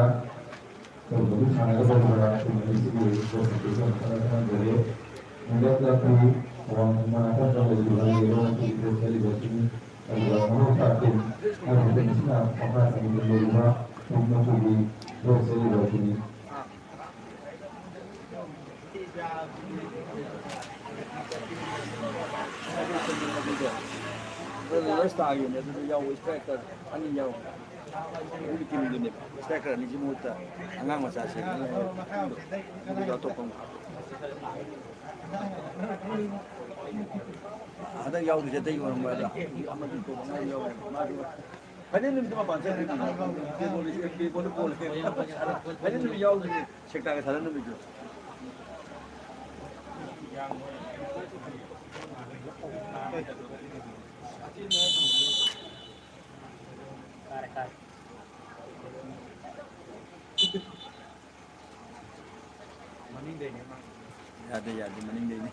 ꯇꯧꯕꯒꯤ ꯁꯥꯟꯅꯒꯗꯧꯔꯤꯕ ꯇꯤꯝ ꯑꯅꯤꯁꯤꯒꯤ ꯀꯣꯆ ꯑꯗꯨꯁꯨ ꯑꯃꯨꯛ ꯈꯟꯅ ꯈꯟꯅꯖꯔꯤ꯫ ꯃꯤꯗꯜ ꯀ꯭ꯂꯕꯀꯤ ꯑꯋꯥꯡ ꯃꯅꯥꯛꯇ ꯂꯩꯔꯤꯕ ꯌꯦꯜꯂꯣ ꯃꯆꯨꯒꯤ ꯗ꯭ꯔꯦꯁ ꯁꯦꯠꯂꯤꯕ ꯇꯤꯝ, ꯑꯗꯨꯒ ꯃꯍꯧꯁꯥ ꯇꯤꯝ ꯍꯥꯏꯔꯤꯕ ꯇꯤꯝ ꯑꯁꯤꯅ ꯃꯈꯥ ꯇꯥꯅ ꯂꯩꯔꯤꯕ ꯄꯤꯡ ꯃꯆꯨꯒꯤ ꯗ꯭ꯔꯦꯁ ꯁꯦꯠꯂꯤꯕ ꯑꯁꯤꯅꯤ꯫ ꯔꯤꯚꯔꯁ ꯇꯥꯈꯤꯕꯅꯦ, ꯑꯗꯨꯗ ꯌꯥꯎꯕ ꯏꯁꯇ꯭ꯔꯥꯏꯀꯔ ꯑꯅꯤ ꯌꯥꯎꯕ꯫ ꯑꯗꯨꯒꯤ ꯇꯤꯝꯗꯨꯅꯦꯕ ꯏꯁꯇ꯭ꯔꯥꯏꯀꯔ ꯑꯅꯤꯁꯤ ꯃꯍꯨꯠꯇ ꯑꯉꯥꯡ ꯃꯆꯥꯁꯦ ꯑꯗꯨꯒ ꯑꯇꯣꯞꯄ ꯑꯃ꯫ ꯍꯟꯗꯛ ꯌꯥꯎꯗꯣꯏꯁꯦ ꯑꯇꯩ ꯑꯣꯏꯔꯝꯃꯣꯏ, ꯑꯗ ꯑꯃꯗꯤ ꯇꯣꯞ ꯑꯉꯥꯡ ꯌꯥꯎꯔꯦ꯫ ꯃꯥꯁꯨ ꯐꯥꯏꯅꯦꯜ ꯅꯨꯃꯤꯠꯇ ꯃꯄꯥꯟ ꯆꯠꯈ꯭ꯔꯤꯗꯨꯗꯤ꯫ ꯕꯦꯡꯒꯣꯜꯗ ꯕꯣꯜ ꯂꯩ꯫ ꯐꯥꯏꯅꯦꯜ ꯅꯨꯃꯤꯠ ꯌꯥꯎꯗꯣꯏꯅꯦ꯫ ꯁꯦꯛꯇꯥꯒ ꯁꯥꯟꯅ ꯅꯨꯃꯤꯠꯇꯨ꯫ ꯌꯥꯗꯦ, ꯌꯥꯗꯦ, ꯃꯅꯤꯡꯗꯩꯅꯦ꯫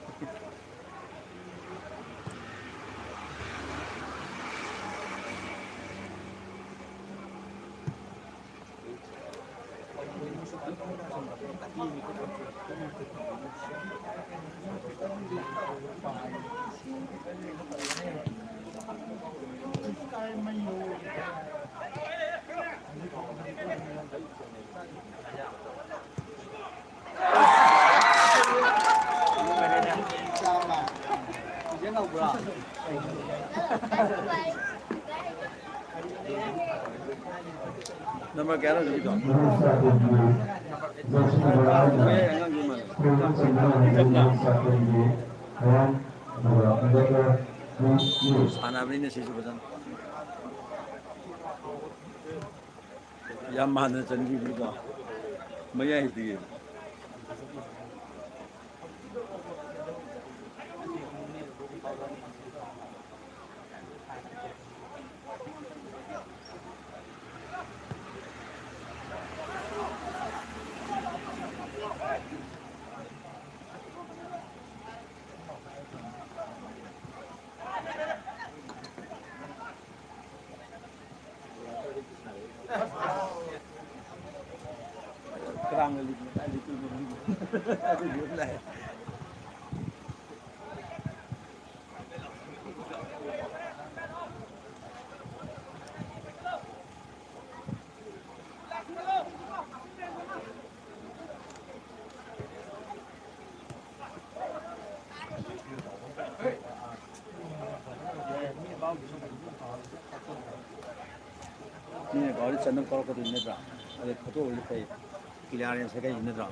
ꯅꯝꯕꯔ ꯀꯌꯥꯅꯣ ꯍꯧꯖꯤꯛꯀꯤꯗꯣ? ꯃꯌꯥꯏ ꯑꯉꯥꯡꯗꯤ ꯃꯥꯜꯂꯦ꯫ ꯁꯥꯟꯅꯕꯅꯤꯅ ꯁꯤꯁꯨ ꯐꯖꯅ꯫ ꯌꯥꯝ ꯃꯥꯟꯅ ꯆꯟꯈꯤꯕꯅꯤꯀꯣ ꯃꯌꯥꯏꯗꯒꯤ꯫ ꯀꯅꯥꯅ ꯂꯤꯛꯅꯣ? ꯀꯥꯏ ꯂꯤꯛꯇꯣꯏꯅꯣ ꯈꯪꯗꯦ꯫ ꯑꯗꯨꯒꯤ ꯑꯃ ꯂꯥꯛꯑꯦ꯫ ꯃꯤꯅ ꯀꯥꯎꯔꯗꯤ ꯆꯟꯅꯕ ꯀꯥꯎꯔꯛꯀꯗꯣꯏꯅꯤ ꯅꯠꯇ꯭ꯔꯥ? ꯑꯗꯩ ꯐꯣꯇꯣ ꯑꯣꯏꯔꯗꯤ ꯐꯩ, ꯀ꯭ꯂꯤꯌꯥꯔꯦꯟꯁ ꯍꯥꯏꯒꯩꯁꯦ ꯅꯠꯇ꯭ꯔꯥ?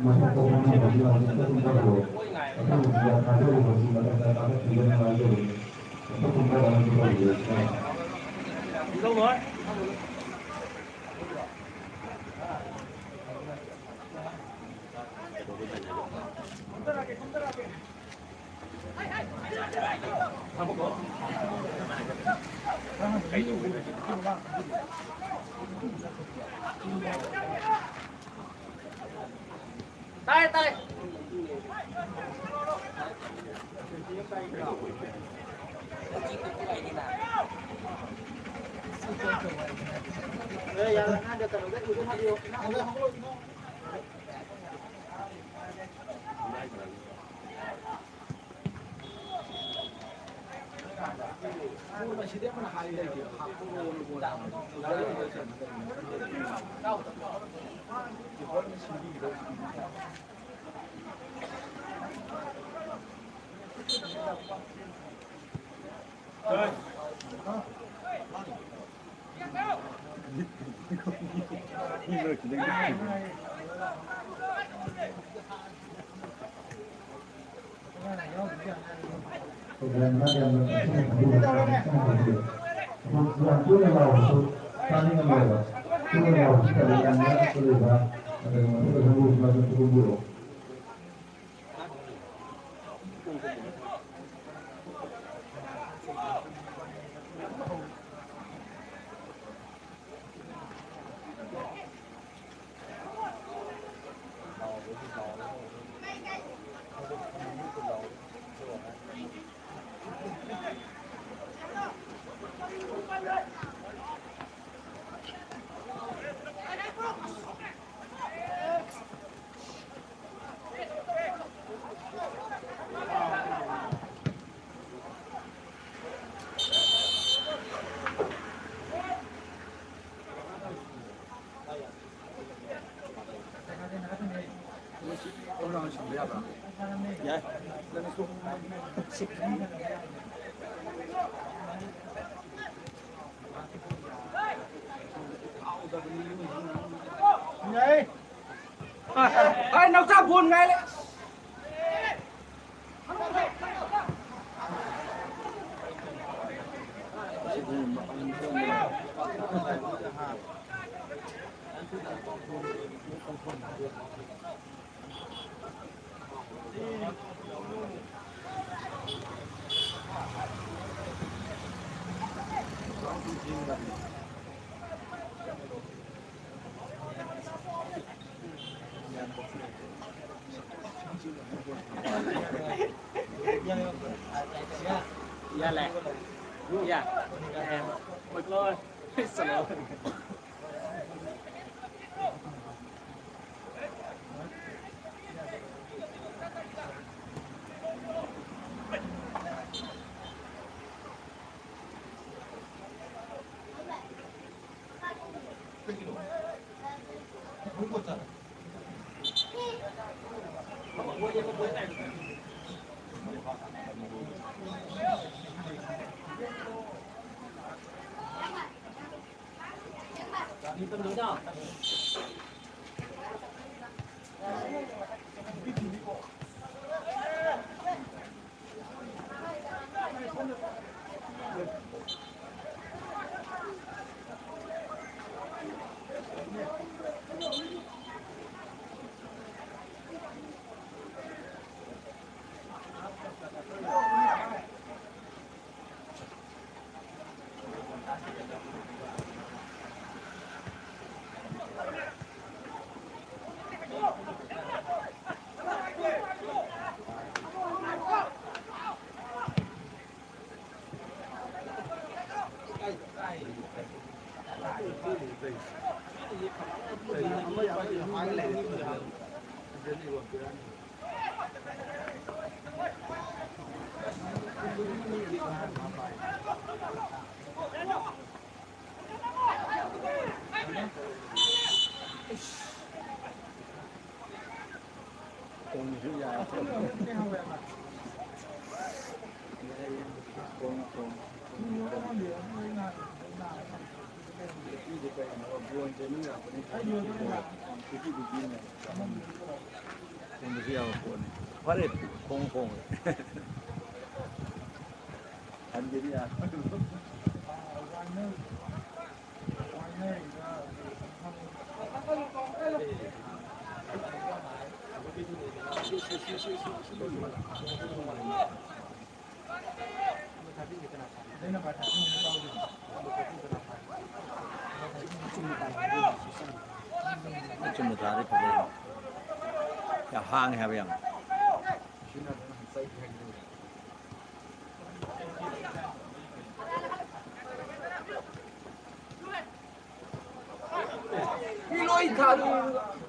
ꯃꯁꯛ ꯊꯣꯛꯄ ꯃꯐꯝꯗ ꯍꯧꯖꯤꯛꯇ ꯀꯨꯝꯊꯔꯛꯑꯣ꯫ ꯃꯊꯪ ꯃꯊꯪ ꯊꯥꯖꯔꯤꯕꯁꯤ ꯃꯊꯛꯇ ꯀꯥꯈꯠꯄꯤꯗꯅ ꯉꯥꯏꯖꯔꯤ꯫ ꯃꯊꯛ ꯀꯨꯝꯊꯔꯛꯑꯒ ꯇꯧꯕꯤꯔꯁꯤ꯫ ꯇꯥꯏ, ꯇꯥꯏ꯫ ꯑꯦ, ꯌꯥꯔꯦ, ꯑꯉꯥꯡꯗ ꯀꯩꯅꯣꯗ ꯏꯗꯣ ꯊꯥꯕꯤꯌꯣ꯫ ꯌꯥꯝ ꯇꯣꯏꯅ ꯂꯥꯎꯕꯁꯨ ꯇꯥꯅꯤꯡꯉꯝꯃꯣꯏꯕ꯫ ꯇꯣꯏꯅ ꯂꯥꯎꯕꯁꯤ ꯀꯔꯤ ꯌꯥꯝ ꯉꯥꯡꯉꯛꯄ ꯂꯩꯕ, ꯑꯗꯨꯒ ꯃꯊꯛꯇ ꯁꯪꯒꯣꯝꯁꯨ ꯑꯗꯨꯝ ꯊꯨꯒꯨꯝꯕꯤꯔꯛꯑꯣ꯫ ꯌꯥꯏ꯫ ꯑꯩ ꯅꯥꯎꯆꯥ ꯕꯣꯟ ꯉꯥꯏ ꯂꯩ꯫ ꯐꯔꯦ, ꯈꯣꯡ ꯈꯣꯡꯉꯦ꯫ ꯍꯟꯒꯦꯗꯤ ꯌꯥꯔꯣꯏ꯫ ꯑꯆꯨꯝꯕ ꯊꯥꯔꯗꯤ ꯐꯖꯩ꯫ ꯌꯥꯝ ꯍꯥꯡꯉꯦ ꯍꯥꯏꯕ ꯌꯥꯝ꯫ ꯃꯤ ꯂꯣꯏ ꯊꯥꯗꯣꯛꯑꯦ꯫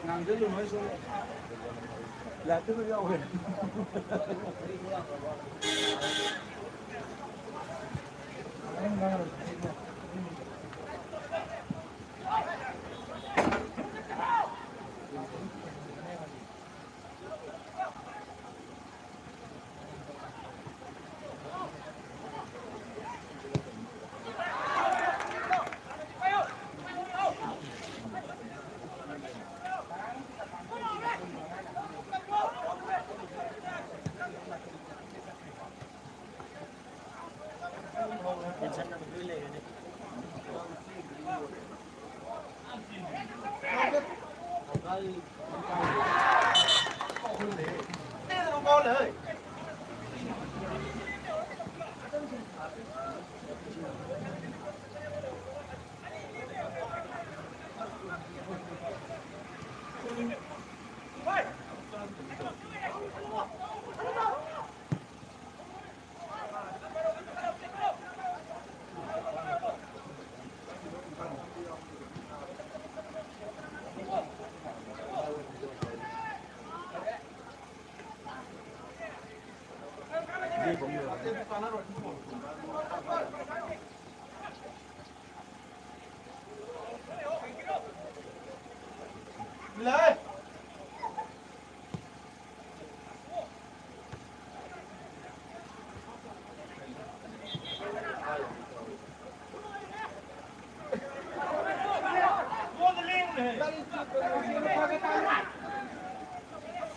ꯉꯥꯡꯁꯤꯜꯂꯨ ꯅꯣꯏꯁꯨ꯫ ꯌꯥꯗꯕ ꯌꯥꯎꯋꯦ꯫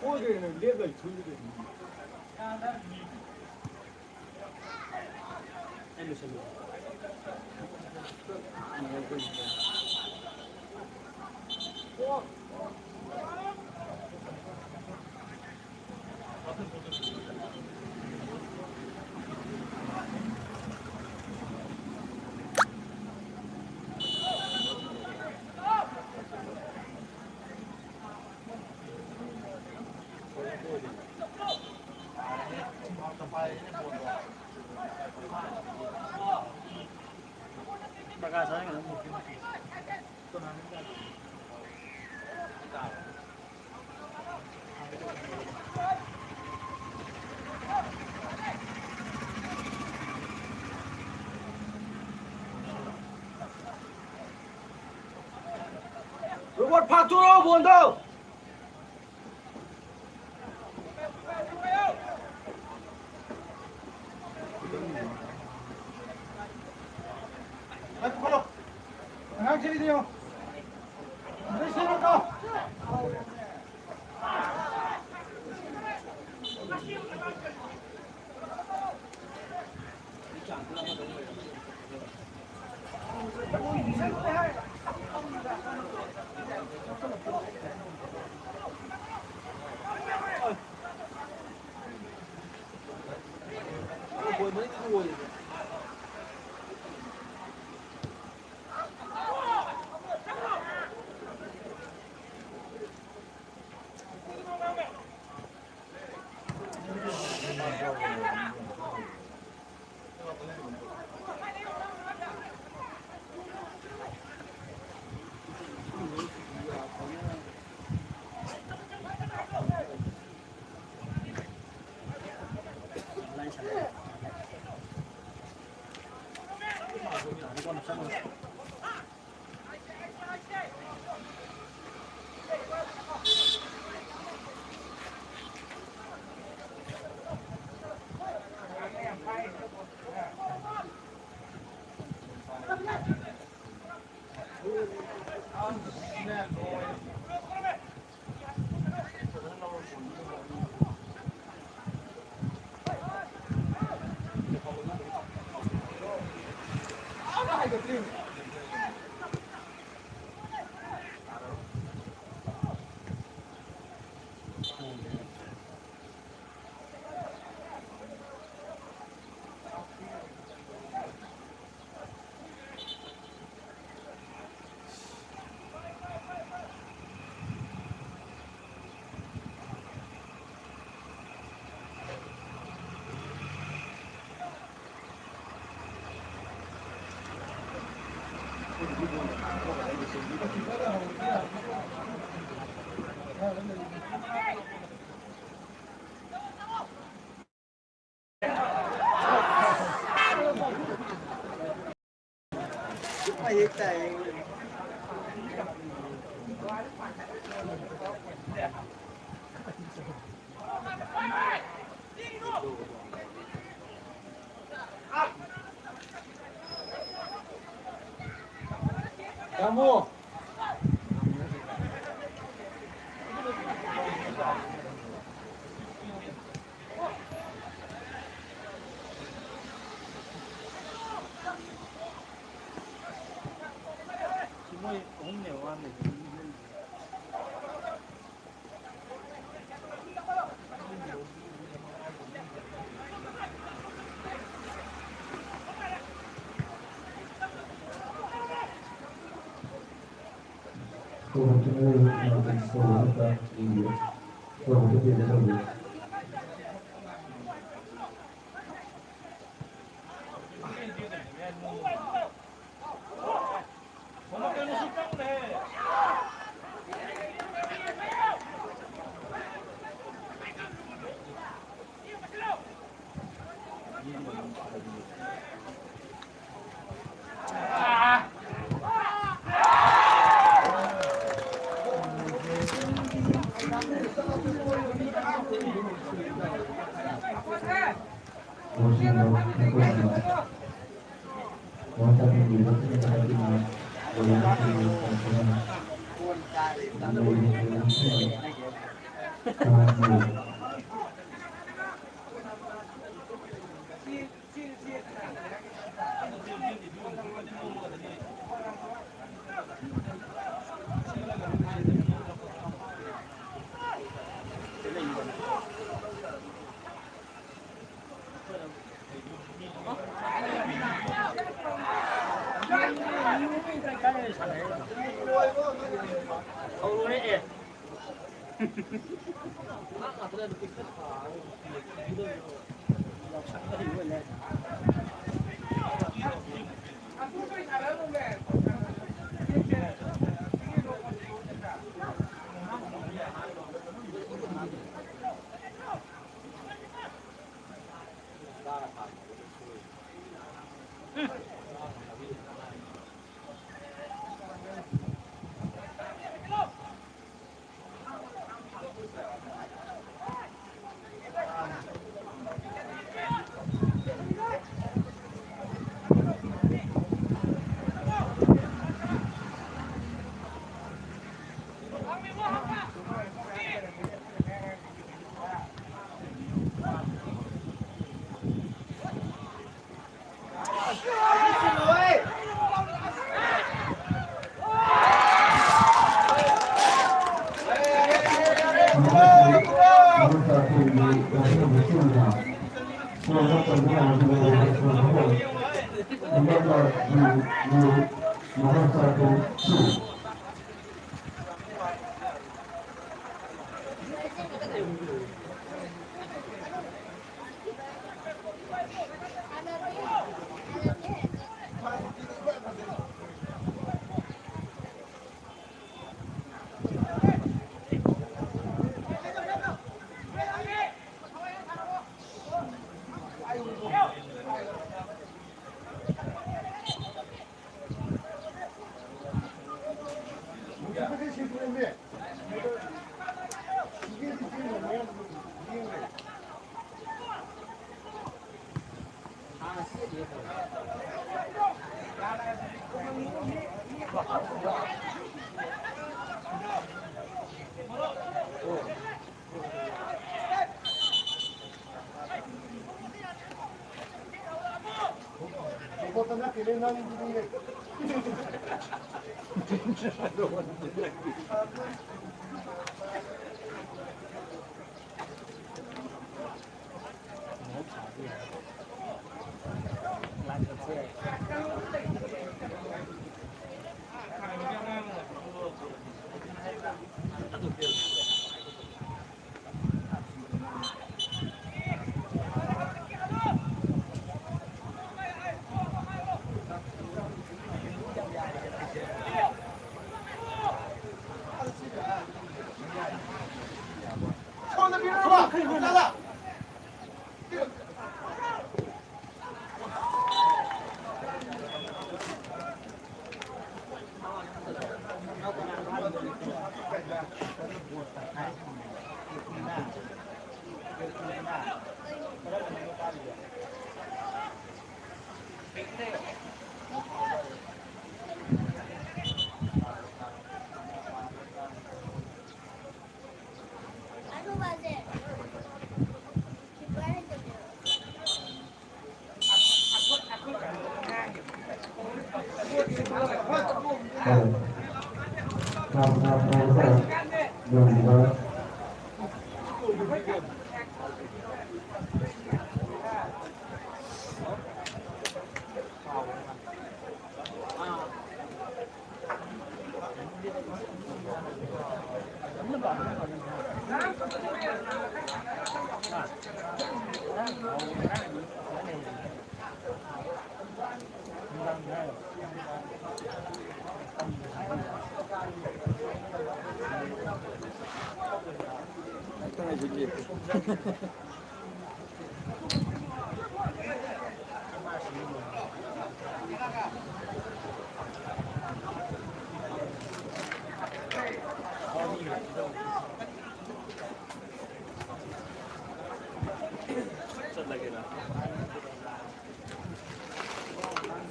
ꯁꯣꯏꯗ꯭ꯔꯦꯅꯦ, ꯂꯦꯞ ꯂꯩ ꯊꯨꯏꯗ꯭ꯔꯦ꯫ ꯔꯣꯕꯣꯠ ꯐꯥꯛꯇꯣꯔꯛꯑꯣ ꯕꯣꯟꯗꯣ꯫ ꯚꯥꯏ, ꯄꯨꯈꯠꯂꯣ꯫ ꯑꯉꯥꯡ ꯆꯦꯜꯂꯤꯗꯣ ꯌꯦꯡꯉꯣ꯫ ꯑꯗꯩ ꯆꯦꯜꯂꯣ ꯇꯥꯎ꯫ ꯇꯥꯃꯣ꯫ ꯃꯣꯏ ꯑꯍꯨꯝꯅꯦꯕ ꯋꯥꯟꯗꯣꯏꯁꯦ꯫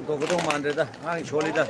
ꯇꯧꯒꯗꯧ ꯃꯥꯟꯗ꯭ꯔꯦꯗ, ꯑꯉꯥꯡ ꯁꯣꯜꯂꯤꯗ꯫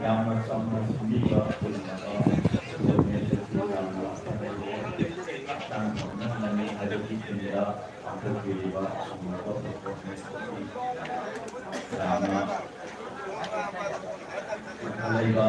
ꯌꯥꯝꯅ ꯆꯝꯅ ꯁꯦꯝꯕꯤꯕ ꯑꯗꯨꯒꯨꯝꯂꯕ ꯄꯨꯝꯅꯃꯛ ꯌꯥꯝꯅ ꯍꯛꯆꯥꯡ ꯐꯅ ꯂꯩꯅꯩ ꯍꯥꯏꯕꯒꯤ ꯇꯨꯡꯗ ꯄꯥꯡꯊꯣꯛꯄꯤꯔꯤꯕ ꯑꯁꯤꯒꯨꯝꯂꯕ performance ꯑꯁꯤ ꯌꯥꯝꯅ ꯂꯩꯕ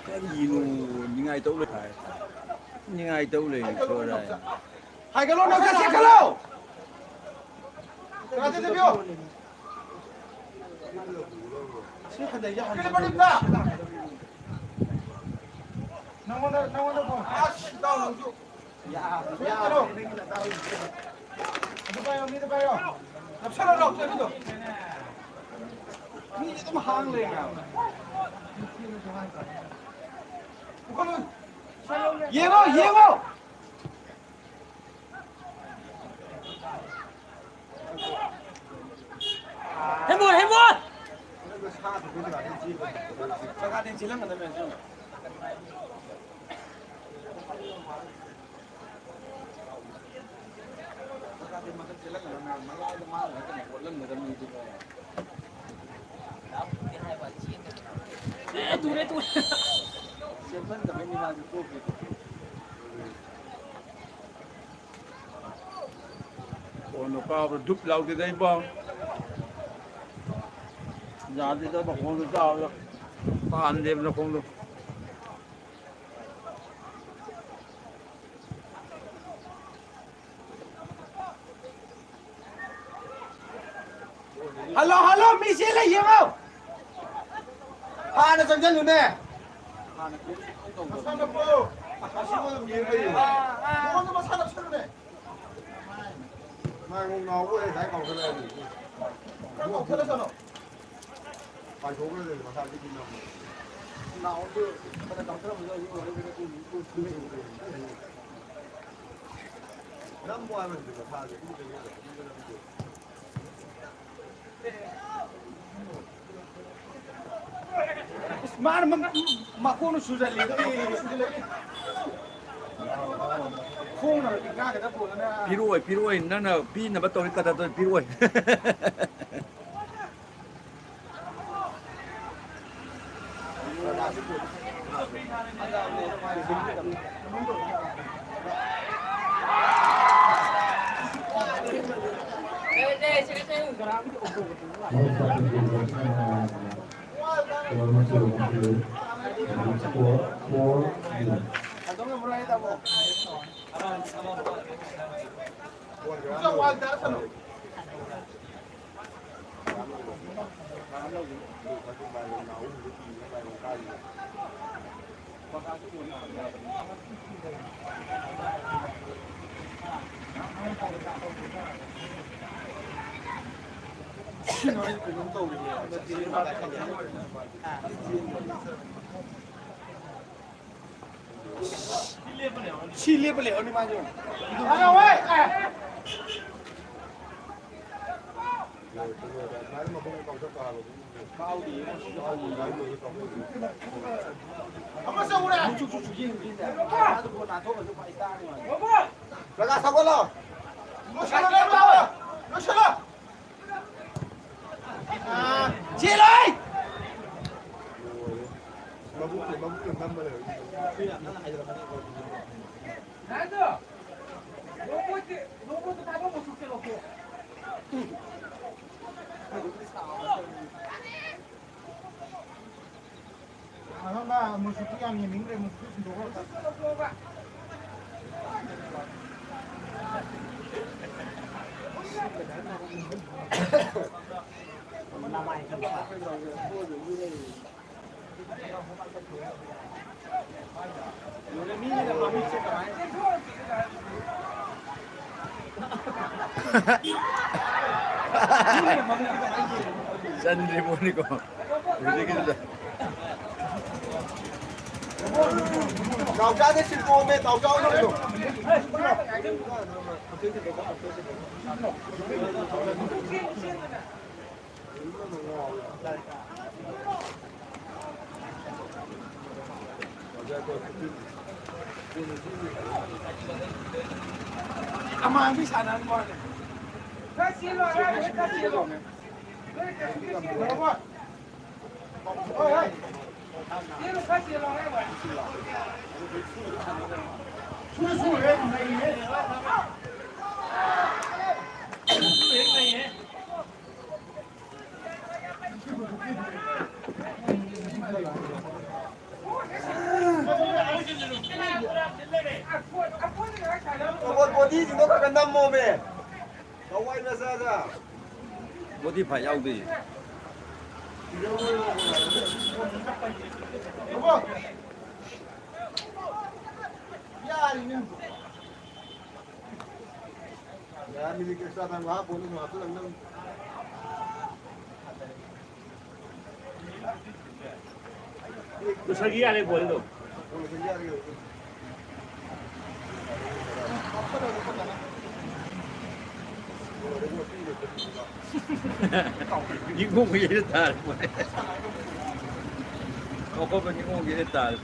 ꯀꯔꯤꯅꯣ? ꯅꯤꯡꯉꯥꯏ ꯇꯧ ꯂꯩ꯫ ꯅꯤꯡꯉꯥꯏ ꯇꯧ ꯂꯩ꯫ ꯁꯣꯏꯔꯦ꯫ ꯍꯥꯏꯒꯠꯂꯣ, ꯅꯪ ꯆꯠꯁꯦ ꯈꯜꯂꯣ꯫ ꯀꯅꯥꯗ ꯆꯠꯄꯤꯌꯣ? ꯁꯤ ꯍꯟꯗꯩꯁꯦ ꯍꯟꯗꯩ꯫ ꯅꯪꯉꯣꯟꯗ, ꯅꯪꯉꯣꯟꯗ ꯐꯣꯟ꯫ ꯑꯁ, ꯏꯇꯥꯎ ꯅꯪꯁꯨ꯫ ꯌꯥ, ꯌꯥ꯫ ꯑꯗꯨ ꯄꯥꯏꯌꯣ, ꯃꯤꯗ ꯄꯥꯏꯌꯣ꯫ ꯅꯞꯁꯜꯂꯣ, ꯂꯥꯎ, ꯆꯠꯂꯤꯗꯣ꯫ ꯃꯤꯗꯤ ꯑꯗꯨꯝ ꯍꯥꯡ ꯂꯩꯔꯦ ꯍꯥꯏꯕ꯫ ꯌꯦꯡꯉꯣ, ꯌꯦꯡꯉꯣ꯫ ꯆꯀꯥꯗꯤ ꯆꯦꯜꯂꯝꯒꯗꯕꯅꯦ꯫ ꯑꯦ, ꯇꯨꯔꯦ, ꯇꯨꯔꯦ꯫ ꯀꯣꯟꯅ ꯀꯥꯎꯕ ꯗꯨꯞ ꯂꯥꯎꯗꯦꯗ ꯏꯕꯣ꯫ ꯌꯥꯗꯦꯗ ꯃꯈꯣꯡꯗꯣ ꯆꯥꯎꯔꯦ꯫ ꯄꯥꯟꯗꯦꯕ ꯅꯈꯣꯡꯗꯣ꯫ ꯍꯜꯂꯣ, ꯍꯜꯂꯣ, ꯃꯤ ꯆꯦꯜꯂꯦ, ꯌꯦꯡꯉꯣ꯫ ꯍꯥꯟꯅ ꯆꯪꯁꯤꯜꯂꯨꯅꯦ꯫ ꯃꯉꯣꯟꯗ ꯃꯁꯥ ꯅꯞꯁꯜꯂꯨꯅꯦ꯫ ꯃꯥ ꯑꯃꯨꯛ ꯉꯥꯎꯕ ꯑꯣꯏꯔꯦ, ꯉꯁꯥꯏ ꯀꯥꯎꯊꯠꯂꯛꯑꯗꯤ꯫ ꯈꯔ ꯀꯥꯎꯊꯠꯂꯁꯅꯨ꯫ ꯄꯥꯏꯊꯣꯛꯈ꯭ꯔꯗꯤ ꯃꯁꯥꯗꯤ ꯑꯗꯨꯝ ꯅꯝꯃꯦ꯫ ꯅꯥꯎꯗꯨ ꯐꯅ ꯀꯥꯎꯊꯠꯂꯝꯃꯁꯨ ꯍꯧꯖꯤꯛ ꯑꯣꯏꯔꯒꯗꯤ ꯅꯝꯃꯣ ꯍꯥꯏꯕꯅꯤꯗ ꯃꯁꯥꯗꯤ ꯑꯗꯨꯝ ꯀꯩꯅꯣ ꯇꯧꯔꯦ꯫ ꯃꯥꯅ ꯃ-, ꯃꯈꯣꯡꯅ ꯁꯨꯖꯜꯂꯤ꯫ ꯈꯣꯡꯅ ꯉꯥꯡꯒꯗꯕ ꯄꯣꯠꯇꯨꯅ꯫ ꯄꯤꯔꯛꯑꯣꯏ, ꯄꯤꯔꯛꯑꯣꯏ꯫ ꯅꯪꯅ ꯄꯤꯅꯕ ꯇꯧꯔꯤ ꯀꯗꯔꯗꯣ ꯄꯤꯔꯛꯑꯣꯏ꯫ ꯁꯤ ꯂꯦꯞꯄ ꯂꯩꯍꯧꯅꯤ ꯃꯥꯁꯨ꯫ ꯑꯥ, ꯍꯣꯏ꯫ ꯑꯦ꯫ ꯖꯒꯥ ꯁꯧꯒꯠꯂꯣ꯫ ꯂꯣꯏꯁꯤꯜꯂꯣ, ꯂꯣꯏꯁꯤꯜꯂꯣ꯫ ꯂꯣꯏꯁꯤꯜꯂꯣ꯫ ꯆꯦꯜꯂꯣ! ꯃꯕꯨꯛꯇ, ꯃꯕꯨꯛꯇ ꯅꯝꯃ ꯂꯩꯔꯝꯃꯤ꯫ ꯑꯗꯨꯒ ꯃꯨꯁꯨꯛꯇꯤ ꯌꯥꯝ ꯌꯦꯡꯅꯤꯡꯗ꯭ꯔꯦ, ꯃꯨꯁꯨꯛꯇꯤ ꯁꯤꯟꯗꯣꯛꯈ꯭ꯔꯣ꯫ ꯆꯟꯗ꯭ꯔꯤ ꯄꯣꯠꯅꯤꯀꯣ꯫ ꯍꯧꯖꯤꯛꯀꯤꯗꯨꯗ꯫ ꯇꯥꯎꯆꯥꯗꯤ ꯁꯤꯟꯇꯣꯝꯃꯦ, ꯇꯥꯎꯆꯥ ꯑꯣꯏꯅ ꯂꯩꯌꯣ꯫ ꯑꯃꯥꯡꯕꯤ ꯁꯥꯟꯅꯍꯟꯕ ꯋꯥꯅꯤ꯫ ꯈꯔ ꯆꯦꯜꯂꯣ, ꯑꯉꯥꯡꯁꯦ ꯈꯔ ꯆꯦꯜꯂꯣ꯫ ꯅꯣꯏ ꯀꯩꯁꯨ ꯆꯦꯜꯂꯣ꯫ ꯍꯣꯏ, ꯍꯣꯏ꯫ ꯆꯦꯜꯂꯣ, ꯈꯔ ꯆꯦꯜꯂꯣ, ꯑꯉꯥꯡ ꯋꯥꯅꯤ꯫ ꯁꯨꯔꯦ, ꯁꯨꯔꯦ, ꯅꯩꯌꯦ꯫ ꯕꯣꯗꯤꯁꯤꯡꯗꯣ ꯈꯔ ꯈꯔ ꯅꯝꯃꯣꯃꯦ꯫ ꯂꯋꯥꯏ ꯃꯆꯥꯗ꯫ ꯕꯣꯗꯤ ꯐꯥꯏꯠ ꯌꯥꯎꯗꯦ꯫ ꯌꯥꯔꯤꯅꯦ꯫ ꯌꯥ, ꯃꯤꯅꯤꯠ ꯑꯦꯛꯁꯇ꯭ꯔꯥ ꯇꯥꯏꯝ ꯍꯥꯞꯄꯣꯅꯦ, ꯁꯨꯝ ꯍꯥꯞꯆꯤꯜꯂꯛꯅꯕ꯫ ꯂꯣꯏꯁꯤꯟꯈꯤ ꯌꯥꯔꯦ ꯕꯣꯜꯗꯣ꯫ ꯂꯣꯏꯁꯤꯟꯈꯤ ꯌꯥꯔꯦ꯫ ꯅꯤꯡꯈꯣꯡ ꯌꯩꯔ ꯇꯥꯔꯦ ꯃꯣꯏ꯫ ꯆꯥꯎꯈꯠꯄ ꯅꯤꯡꯈꯣꯡ ꯌꯩꯔ ꯇꯥꯔꯦ꯫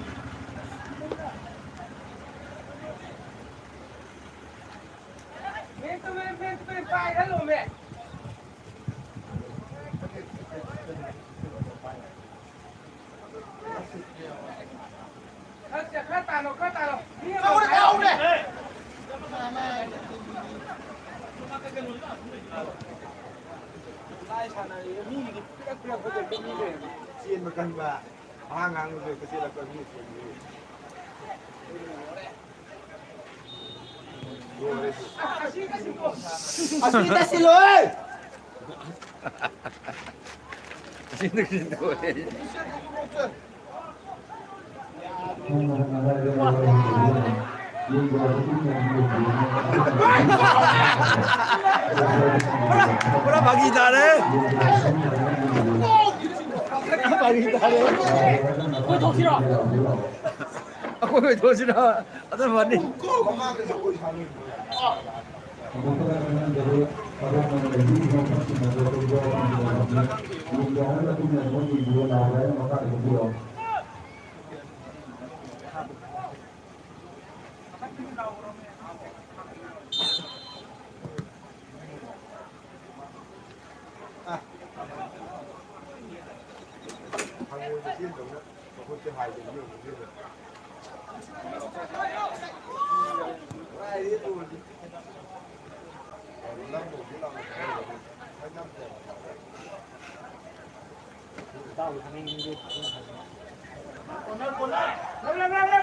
ꯃꯦꯟ ꯇꯨ ꯃꯦꯟ, ꯃꯦꯟ ꯇꯨ ꯃꯦꯟ, ꯄꯥꯏꯍꯜꯂꯣꯃꯦ꯫ ꯈꯔ ꯆꯦ-, ꯈꯔ ꯇꯥꯅꯧ, ꯈꯔ ꯇꯥꯅꯧ꯫ ꯃꯤ ꯑꯃ ꯆꯥꯎꯔꯦ, ꯈꯔ ꯍꯧꯔꯦ꯫ ꯂꯥꯏ ꯁꯥꯟꯅꯔꯤꯕ ꯃꯤꯒꯤꯗꯤ ꯄꯤꯔꯛ ꯄꯤꯔꯛꯄꯗ ꯍꯦꯛꯇ ꯃꯤ ꯂꯩꯔꯝꯃꯤ꯫ ꯆꯦꯟꯕ ꯀꯟꯕ, ꯑꯍꯥꯡ ꯍꯥꯡꯕꯗ ꯍꯦꯛꯇ ꯆꯦꯜꯂꯛꯄ ꯃꯤ ꯆꯦꯟꯕꯤ꯫ ꯂꯣꯏꯔꯦ꯫ ꯑꯁꯤ ꯇꯁꯤꯜꯂꯣ, ꯍꯦ! ꯑꯁꯤ ꯇꯁꯤꯜꯂꯣ, ꯍꯦ! ꯄꯨꯔꯥ ꯐꯥꯒꯤ ꯇꯥꯔꯦ꯫ ꯐꯥꯒꯤ ꯇꯥꯔꯦ꯫ ꯑꯩꯈꯣꯏ ꯊꯣꯛꯁꯤꯔꯣ? ꯑꯩꯈꯣꯏ ꯊꯣꯛꯁꯤꯔꯣ? ꯑꯗꯨ ꯐꯅꯤ꯫ ꯍꯪꯉꯣꯏ ꯃꯆꯦꯟꯗꯧꯅ ꯃꯈꯨꯠꯁꯦ ꯍꯥꯏꯗꯅ ꯌꯦꯡꯕ ꯆꯦꯟꯕ꯫ ꯀꯥꯏꯗꯩ ꯂꯣꯏꯗꯦ꯫ ꯂꯝ ꯂꯧꯗꯦ ꯂꯥꯎꯅ ꯈꯪꯉꯝꯒꯅꯤ꯫ ꯑꯩ ꯅꯝꯗꯦꯕ꯫ Corner, corner! ꯂꯧꯔꯦ, ꯂꯧꯔꯦ!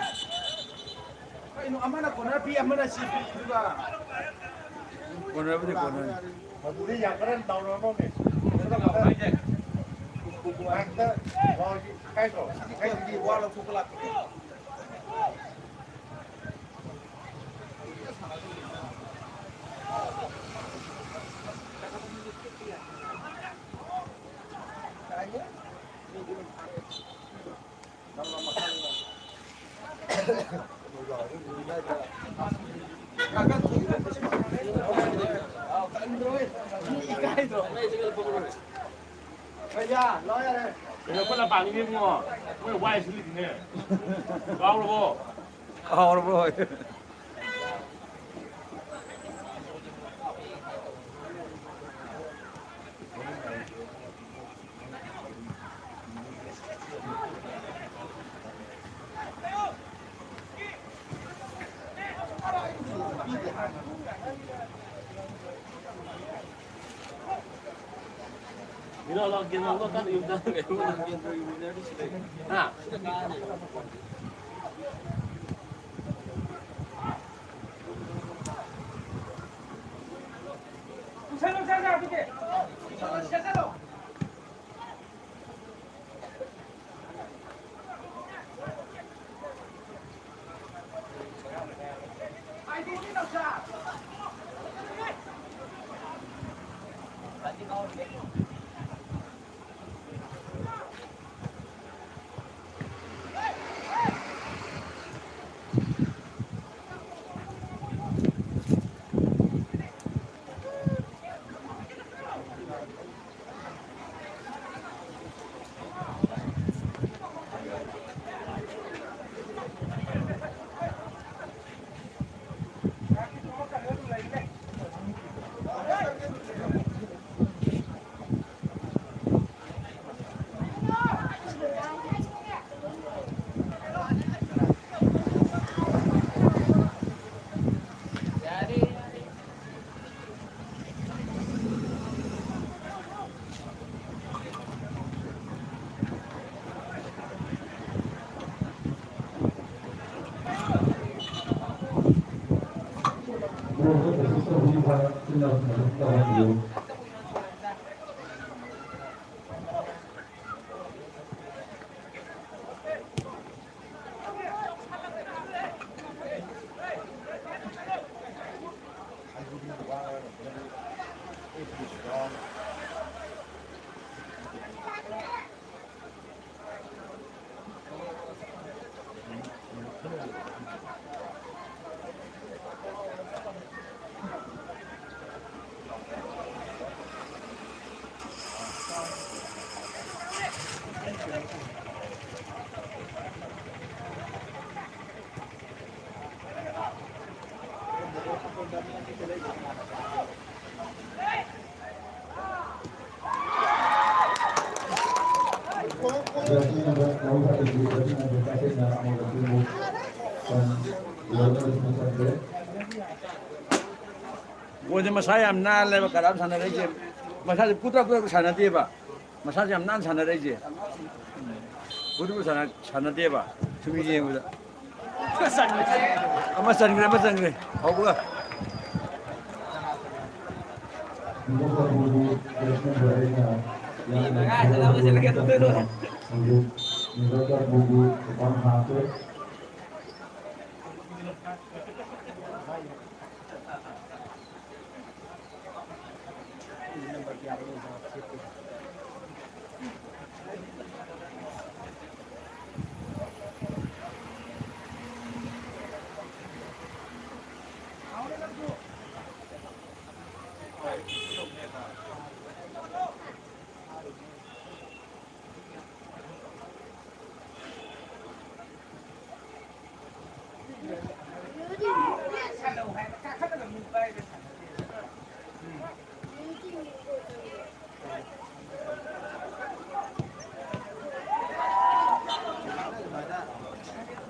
ꯀꯩꯅꯣ, ꯑꯃꯅ ꯀꯣꯅꯔ ꯄꯤ, ꯑꯃꯅ ꯁꯤ ꯄꯤ, ꯑꯗꯨꯒ ꯀꯣꯅꯔꯕꯨꯗꯤ ꯀꯣꯅꯔꯅꯤ꯫ ꯃꯗꯨꯗꯤ ꯌꯥꯝ ꯀꯟꯅ ꯂꯥꯎꯔꯛꯑꯅꯣꯃꯦ꯫ ꯃꯥꯏꯛꯇ ꯂꯥꯎꯔꯗꯤ ꯏꯀꯥꯏꯗ꯭ꯔꯣ? ꯏꯀꯥꯏꯗ꯭ꯔꯗꯤ ꯋꯥ ꯂꯧꯊꯣꯛꯄ ꯂꯥꯛꯄ꯫ ꯇꯟꯗ꯭ꯔꯣ? ꯃꯤ ꯏꯀꯥꯏꯗ꯭ꯔꯣ? ꯃꯩ ꯆꯤꯡꯈꯠꯂꯛꯄ ꯂꯣꯏꯔꯦ꯫ ꯀꯩꯌꯥ? ꯂꯥꯛꯑꯣ ꯌꯥꯔꯦ꯫ ꯀꯩꯅꯣ, ꯑꯩꯈꯣꯏ ꯂꯝꯄꯥꯛꯅꯤꯅꯦ ꯏꯕꯨꯡꯉꯣ꯫ ꯃꯣꯏ ꯋꯥꯏ ꯁꯤꯠꯂꯤꯅꯦ꯫ ꯀꯥꯎꯔꯕꯣ? ꯀꯥꯎꯔꯕꯣ? ꯍꯥ? ꯕꯣꯜꯁꯦ ꯃꯁꯥ ꯌꯥꯝ ꯅꯥꯜꯂꯦꯕ, ꯀꯔꯥꯝ ꯁꯥꯟꯅꯔꯛꯏꯁꯦ꯫ ꯃꯁꯥꯁꯦ ꯄꯨꯗ꯭ꯔꯛ ꯄꯨꯗ꯭ꯔꯛ ꯁꯥꯟꯅꯗꯦꯕ, ꯃꯁꯥꯁꯦ ꯌꯥꯝ ꯅꯥꯟꯅ ꯁꯥꯟꯅꯔꯛꯏꯁꯦ꯫ ꯄꯨꯗ꯭ꯔꯛ ꯁꯥꯟꯅ-, ꯁꯥꯟꯅꯗꯦꯕ꯫ ꯁꯨꯝ ꯌꯦꯡꯕꯗ꯫ ꯑꯃ ꯆꯟꯈ꯭ꯔꯦ, ꯑꯃ ꯆꯟꯈ꯭ꯔꯦ꯫ ꯍꯧꯕꯒ꯫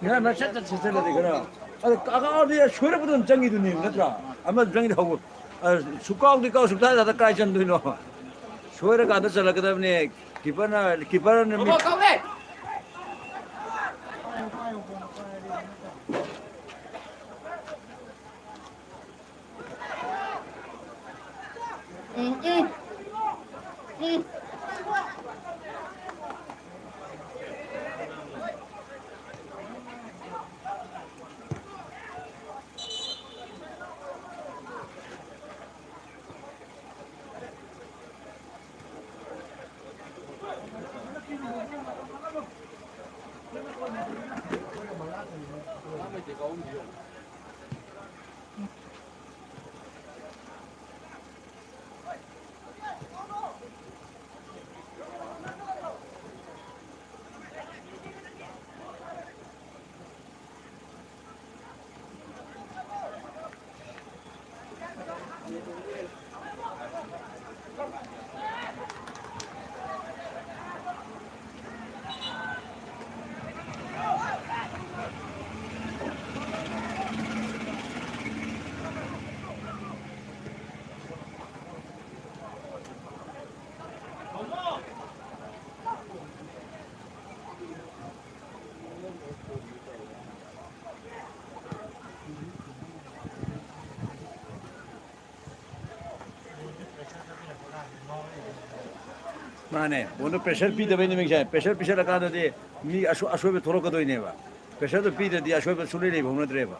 ꯉꯔꯥꯡ ꯅ ꯁꯠ ꯁꯠ ꯁꯦꯠꯆꯜꯂꯗꯤ ꯈꯔ꯫ ꯑꯗꯣ ꯀꯥꯎꯗꯤ ꯁꯣꯏꯔꯛꯄꯗ ꯑꯗꯨꯝ ꯆꯪꯉꯤꯗꯨꯅꯦꯕ, ꯅꯠꯇ꯭ꯔꯥ? ꯑꯃ ꯆꯪꯉꯤꯗ ꯍꯧꯕ꯫ ꯑ, ꯁꯨꯀꯥꯎꯗꯤ ꯀꯥꯎ ꯁꯨꯛꯊꯥ ꯊꯥꯗ ꯀꯥꯏ ꯆꯟꯗꯣꯏꯅꯣ? ꯁꯣꯏꯔꯀꯥꯟꯗ ꯆꯜꯂꯛꯀꯗꯕꯅꯦ꯫ ꯀꯤꯄꯔꯅ, ꯀꯤꯄꯔꯅ ꯃꯤꯠ-, ꯎꯝ, ꯎꯝ, ꯎꯝ꯫ ꯃꯥꯅꯦ, ꯕꯣꯟꯗꯣ ꯄ꯭ꯔꯦꯁꯔ ꯄꯤꯗꯕꯩꯅꯦ ꯃꯤꯡꯁꯦ꯫ ꯄ꯭ꯔꯦꯁꯔ ꯄꯤꯁꯜꯂꯀꯥꯟꯗꯗꯤ ꯃꯤ ꯑꯁꯣ-, ꯑꯁꯣꯏꯕ ꯊꯣꯛꯂꯛꯀꯗꯣꯏꯅꯦꯕ꯫ ꯄ꯭ꯔꯦꯁꯔꯗꯣ ꯄꯤꯗ꯭ꯔꯗꯤ ꯑꯁꯣꯏꯕ ꯁꯨꯡꯂꯩ ꯂꯩꯕ ꯍꯧꯅꯗ꯭ꯔꯦꯕ꯫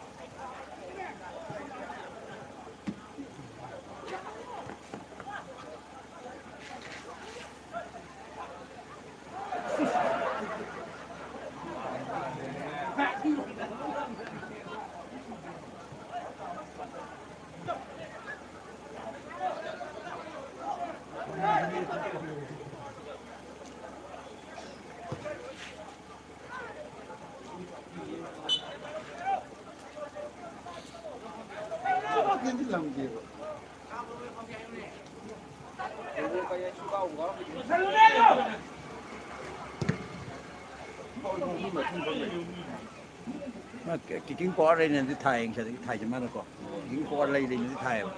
ꯃꯥ ꯀꯤꯛꯀꯤꯡ ꯄꯋꯥꯔ ꯂꯩꯅꯗꯤ ꯊꯥꯏ, ꯉꯁꯥꯏꯗꯒꯤ ꯊꯥꯏꯁꯦ ꯃꯥꯅꯀꯣ꯫ ꯀꯤꯛꯀꯤꯡ ꯄꯋꯥꯔ ꯂꯩ ꯂꯩꯅꯗꯤ ꯊꯥꯏꯌꯦꯕ꯫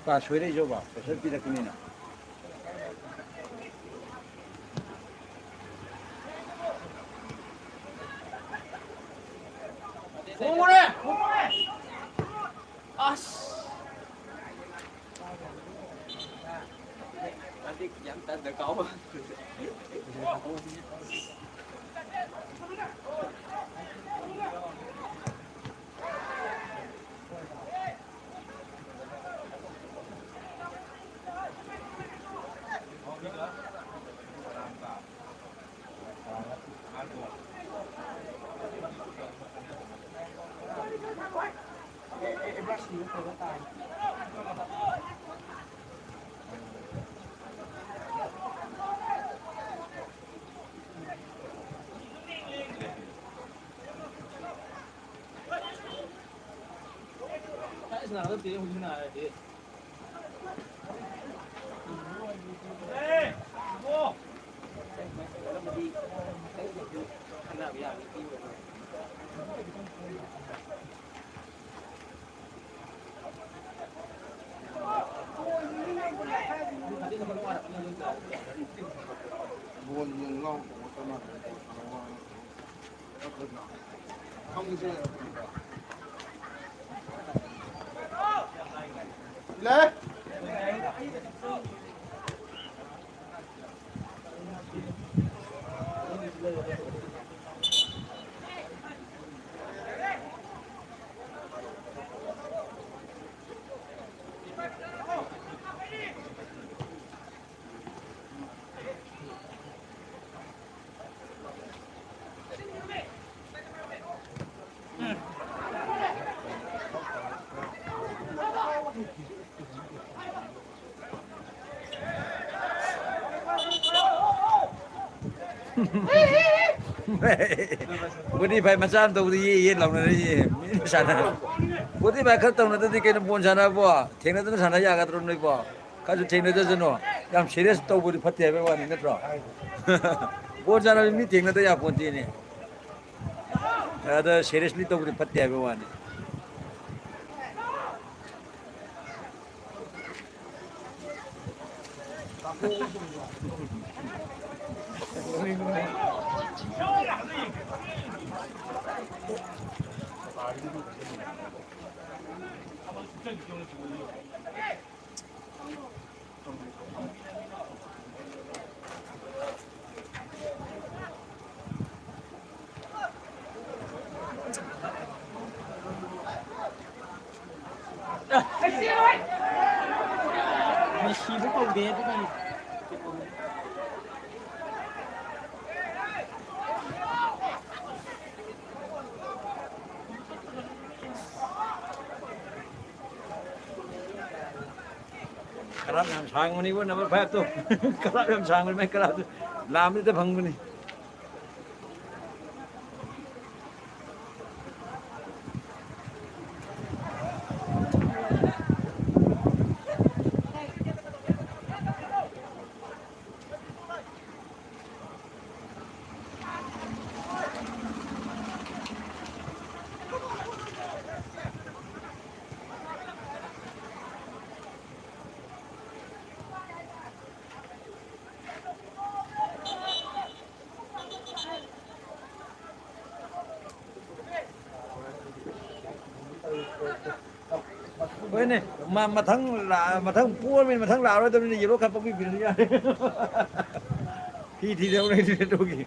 ꯄꯥꯁ ꯁꯣꯏꯔꯛꯏꯁꯦ ꯎꯕ, ꯄ꯭ꯔꯦꯁꯔ ꯄꯤꯔꯛꯄꯅꯤꯅ꯫ ꯍꯣꯡꯉꯨꯔꯦ! ꯑꯁ! ꯃꯥꯗꯤ ꯒ꯭ꯌꯥꯟ ꯇꯥꯗ ꯀꯥꯎꯕ꯫ ꯕꯣꯜ ꯌꯦꯡ ꯂꯥꯎ ꯇꯧꯕ ꯆꯞ ꯃꯥꯟꯅꯩ, ꯕꯣꯜ ꯁꯥꯟꯅꯧ ꯍꯥꯏꯅ ꯇꯧꯕ ꯆꯞ ꯃꯥꯟꯅꯩ꯫ ꯈꯪꯕꯁꯦ ꯂꯩ꯫ ꯕꯣꯗꯤ ꯐꯥꯏꯠ ꯃꯆꯥ ꯑꯃ ꯇꯧꯕꯗ ꯌꯦ ꯌꯦ ꯂꯥꯎꯅꯔꯤꯌꯦ꯫ ꯃꯤꯅ ꯁꯥꯟꯅ-, ꯕꯣꯗꯤ ꯐꯥꯏꯠ ꯈꯔ ꯇꯧꯅꯗ꯭ꯔꯗꯤ ꯀꯩꯅꯣ ꯕꯣꯜ ꯁꯥꯟꯅꯕꯣ? ꯊꯦꯡꯅꯗꯅ ꯁꯥꯟꯅ ꯌꯥꯒꯗ꯭ꯔꯣ ꯅꯣꯏꯕꯣ? ꯈꯔꯁꯨ ꯊꯦꯡꯅꯖꯁꯅꯨ꯫ ꯌꯥꯝ ꯁꯦꯔꯤꯌꯁ ꯇꯧꯕꯗꯤ ꯐꯠꯇꯦ ꯍꯥꯏꯕꯩ ꯋꯥꯅꯤ, ꯅꯠꯇ꯭ꯔꯣ? ꯕꯣꯜ ꯁꯥꯟꯅꯕ ꯃꯤ ꯊꯦꯡꯅꯗ ꯌꯥꯄꯣꯟꯇꯦꯅꯦ꯫ ꯑꯗ ꯁꯦꯔꯤꯌꯁꯂꯤ ꯇꯧꯕꯗꯤ ꯐꯠꯇꯦ ꯍꯥꯏꯕꯩ ꯋꯥꯅꯤ꯫ ꯃꯦꯁꯤꯕꯨ ꯀꯧꯗꯦ ꯑꯗꯨꯒꯤ꯫ ꯈꯔ ꯌꯥꯝ ꯁꯥꯡꯕꯅꯤꯕꯣ, ꯅꯝꯕꯔ ꯐꯥꯏꯚꯇꯣ꯫ ꯈꯔ ꯌꯥꯝ ꯁꯥꯡꯕꯅꯤ, ꯃꯥꯏ ꯈꯔ ꯂꯥꯝꯕꯗ ꯐꯪꯕꯅꯤ꯫ ꯃꯥ ꯃꯊꯪ ꯂꯥ-, ꯃꯊꯪ ꯄꯣꯔꯃꯤꯅ ꯃꯊꯪ ꯂꯥꯛꯑꯔꯣꯏꯗꯕꯅꯤꯅ ꯌꯦꯜꯂꯣ ꯈꯔ ꯄꯪꯄꯤ ꯄꯤꯔꯗꯤ ꯌꯥꯔꯦ꯫ ꯐꯤ ꯊꯤꯗꯧ ꯂꯩꯇ꯭ꯔꯦ ꯑꯗꯨꯒꯤ꯫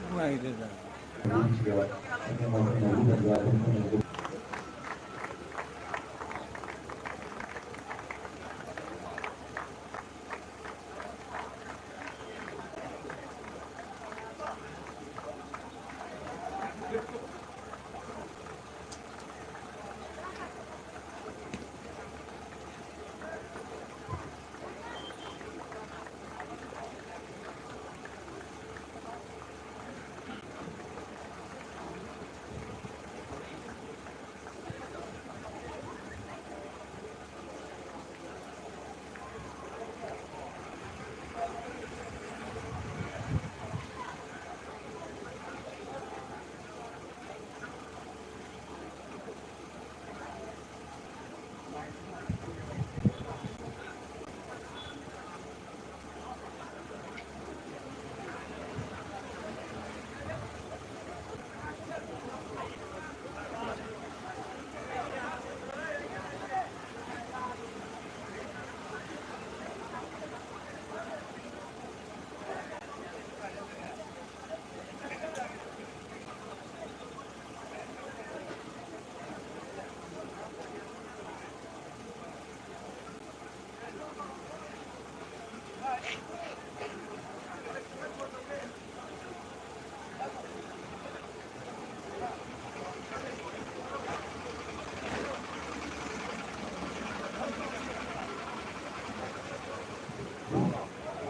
ꯅꯨꯡꯉꯥꯏꯈꯤꯗꯦꯗ꯫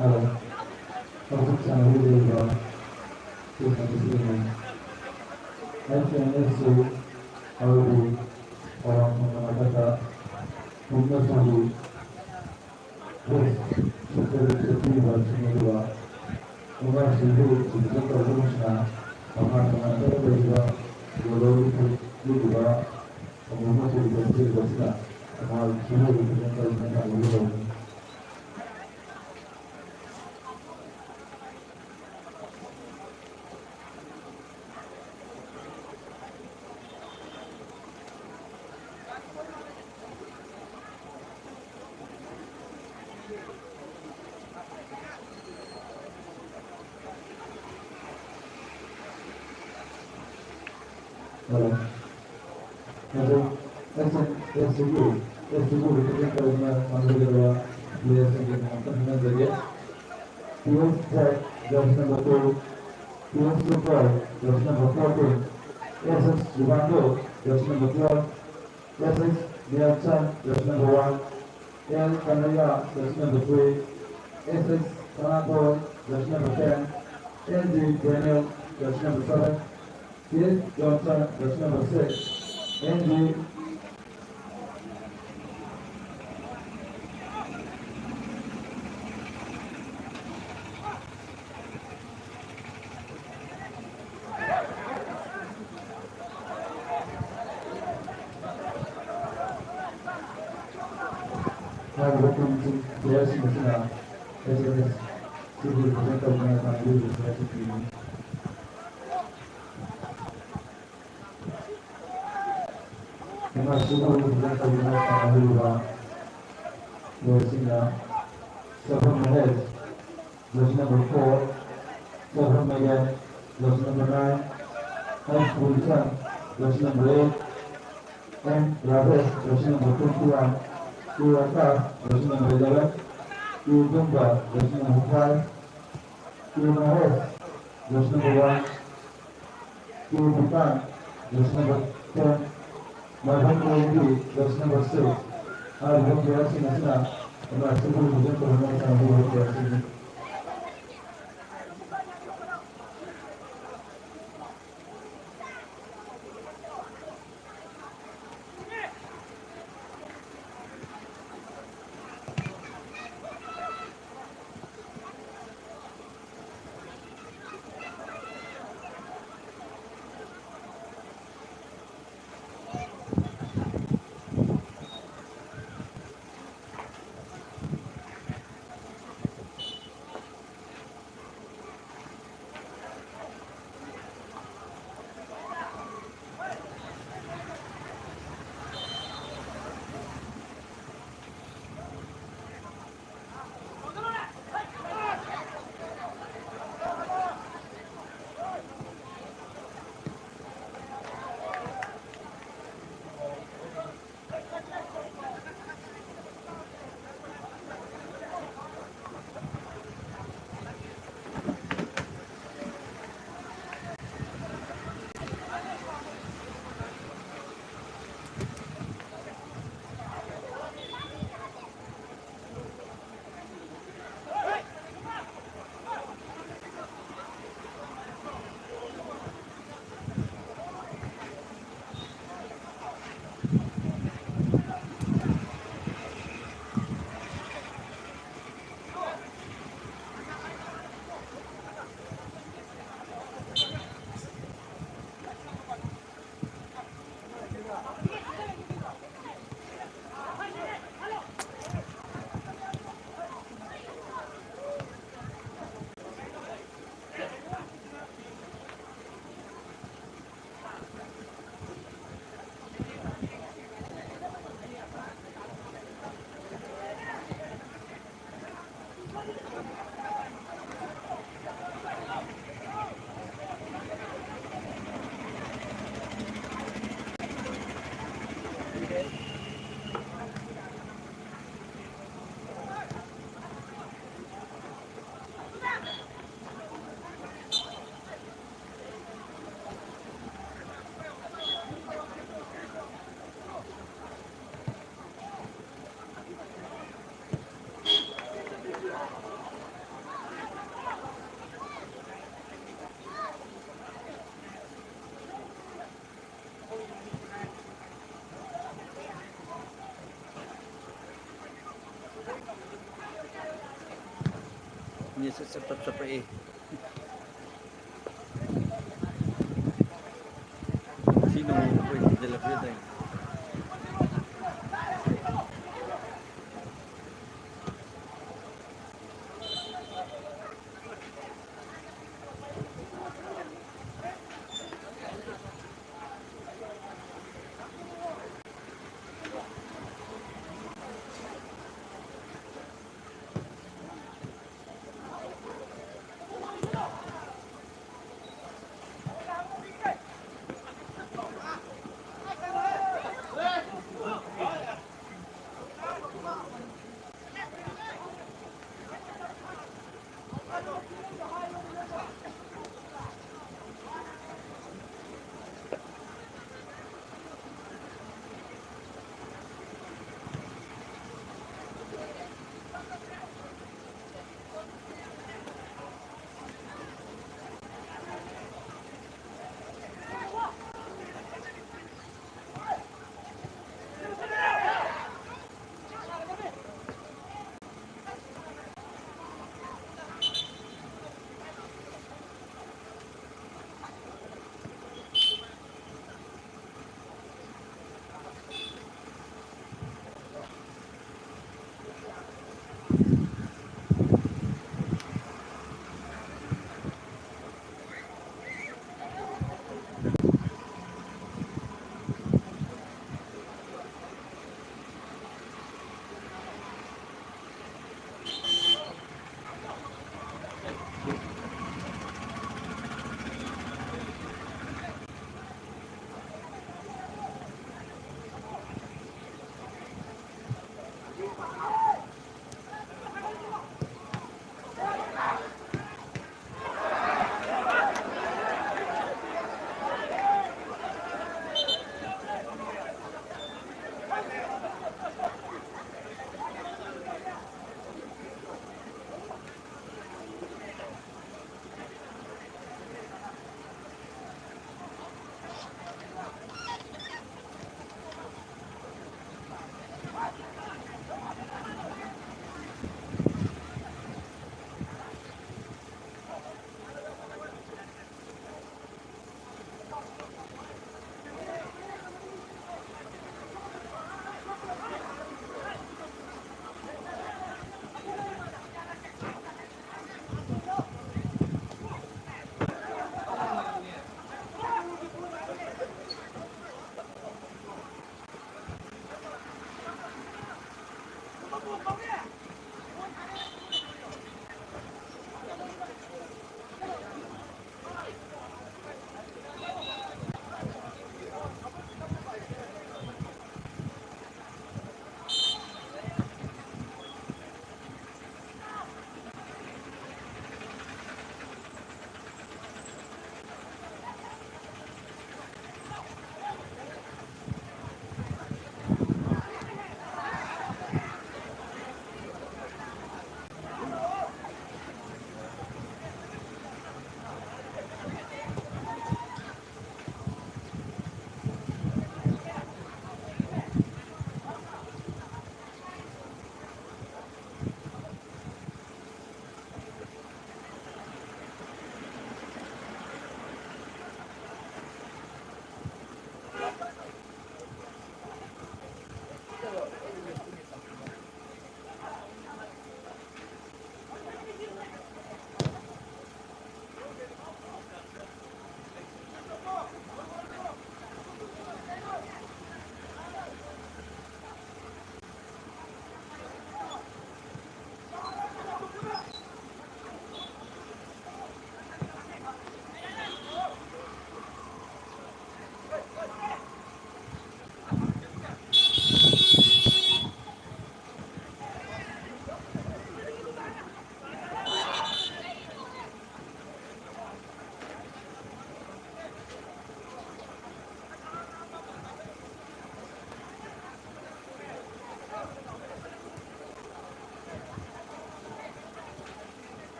ꯍꯧꯖꯤꯛ ꯁꯥꯟꯅꯕꯤꯔꯤꯕ ꯇꯤꯝ ꯑꯁꯤꯅꯤ꯫ ꯑꯦꯁ ꯑꯦꯟ ꯑꯦꯁ ꯁꯤ ꯍꯥꯏꯕꯗꯤ ꯑꯋꯥꯡ ꯈꯨꯡꯒꯪ ꯃꯊꯛꯇ ꯄꯨꯟꯅ ꯁꯥꯕꯤ ꯁꯦꯟꯇꯔꯗ ꯆꯠꯄꯤꯔꯤꯕ ꯑꯁꯤꯅ ꯑꯗꯨꯒ ꯃꯉꯥꯁꯤꯕꯨ ꯁꯤꯗ ꯇꯧꯔꯒ ꯃꯈꯥ ꯇꯥꯅ ꯂꯩꯔꯤꯕ ꯂꯣꯏꯔꯤꯕ ꯑꯃꯨꯛ ꯃꯆꯨꯒꯤ ꯆꯠꯄꯤꯔꯤꯕ ꯑꯁꯤꯅ ꯃꯉꯥꯁꯤꯕꯨ ꯐꯖꯅ ꯇꯧꯗꯨꯅ ꯇꯧꯒꯗꯕꯅꯤ꯫ ꯍꯜꯂꯣ꯫ ꯑꯗꯨ ꯑꯦꯁ ꯑꯦꯟ ꯑꯦꯁ ꯁꯤꯒꯤ, ꯑꯦꯁ ꯁꯤꯕꯨ represent ꯇꯧꯗꯨꯅ ꯁꯥꯟꯅꯒꯗꯕ playerꯁꯤꯡꯒꯤ ꯃꯉꯥꯛꯇ ꯈꯪꯍꯟꯖꯒꯦ꯫ P S Jack, jersey number two, P S ꯆꯣꯀꯔ, jersey number fourteen, S S ꯔꯤꯕꯥꯟꯗꯣ, jersey number twelve, S S Nelson, jersey number one, L Kanya, jersey number three, S S Sanathoi, jersey number ten, N G Daniel, jersey number seven, K Johnson, jersey number six, N G ꯍꯥꯏꯔꯤꯕ ꯇꯤꯝꯁꯤꯡ, playerꯁꯤꯡ ꯑꯁꯤꯅ ꯑꯦꯁ and S Sibu represent ꯇꯧꯗꯨꯅ ꯁꯥꯟꯅꯕꯤꯔꯤꯕ playerꯁꯤꯡꯅꯤ꯫ ꯀꯩꯅꯣꯁꯤꯕꯨ represent ꯇꯧꯗꯨꯅ ꯁꯥꯟꯅꯕꯤꯔꯤꯕ playerꯁꯤꯡꯅ ꯁꯣꯐꯝ Mahesh, jersey number four, Sofan Megan, jersey number nine, S Wilson, jersey number eight, M Rajesh, jersey number twenty-one, Q Akash, jersey number eleven, Q Dumba, jersey number five, Q Mahesh, jersey number one, Q Bhutan, jersey number ten, Madhav Mohanty, jersey number six꯫ ꯍꯥꯏꯔꯤꯕ playerꯁꯤꯡ ꯑꯁꯤꯅ ꯑꯗꯨꯅ ꯁꯤꯒꯨꯝꯕꯁꯦ ꯐꯖꯅ ꯇꯝꯕꯤꯌꯨ꯫ ꯁꯠ ꯁꯠ ꯆꯞ ꯆꯞꯄꯛꯑꯦ꯫ ꯊꯤ ꯅꯣꯡꯃ ꯑꯩꯈꯣꯏ ꯍꯦꯟꯖꯜꯂꯛꯄ ꯇꯧꯔꯤꯅꯦ꯫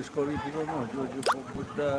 ꯁ꯭ꯀꯣꯔꯒꯤ ꯐꯤꯕꯝ ꯍꯧꯖꯤꯛ ꯍꯧꯖꯤꯛ ꯐꯥꯎꯕꯗ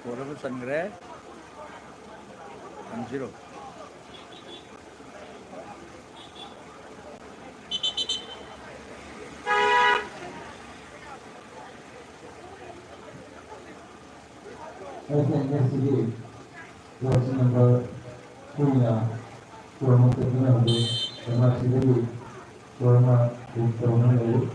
ꯒꯣꯜ ꯑꯃ ꯆꯟꯈ꯭ꯔꯦ꯫ ꯊꯝꯖꯤꯔꯣ꯫ ꯑꯦꯁ ꯑꯦꯟ ꯑꯦꯁ ꯁꯤꯒꯤ ꯖꯔꯁꯤ ꯅꯝꯕꯔ ꯇꯨꯅ ꯒꯣꯜ ꯑꯃ ꯆꯟꯗꯨꯅ ꯍꯧꯖꯤꯛ ꯑꯦꯝ ꯑꯥꯔ ꯁꯤꯗꯒꯤ ꯒꯣꯜ ꯑꯃ ꯂꯤꯗ ꯇꯧꯗꯨꯅ ꯂꯩꯔꯤ꯫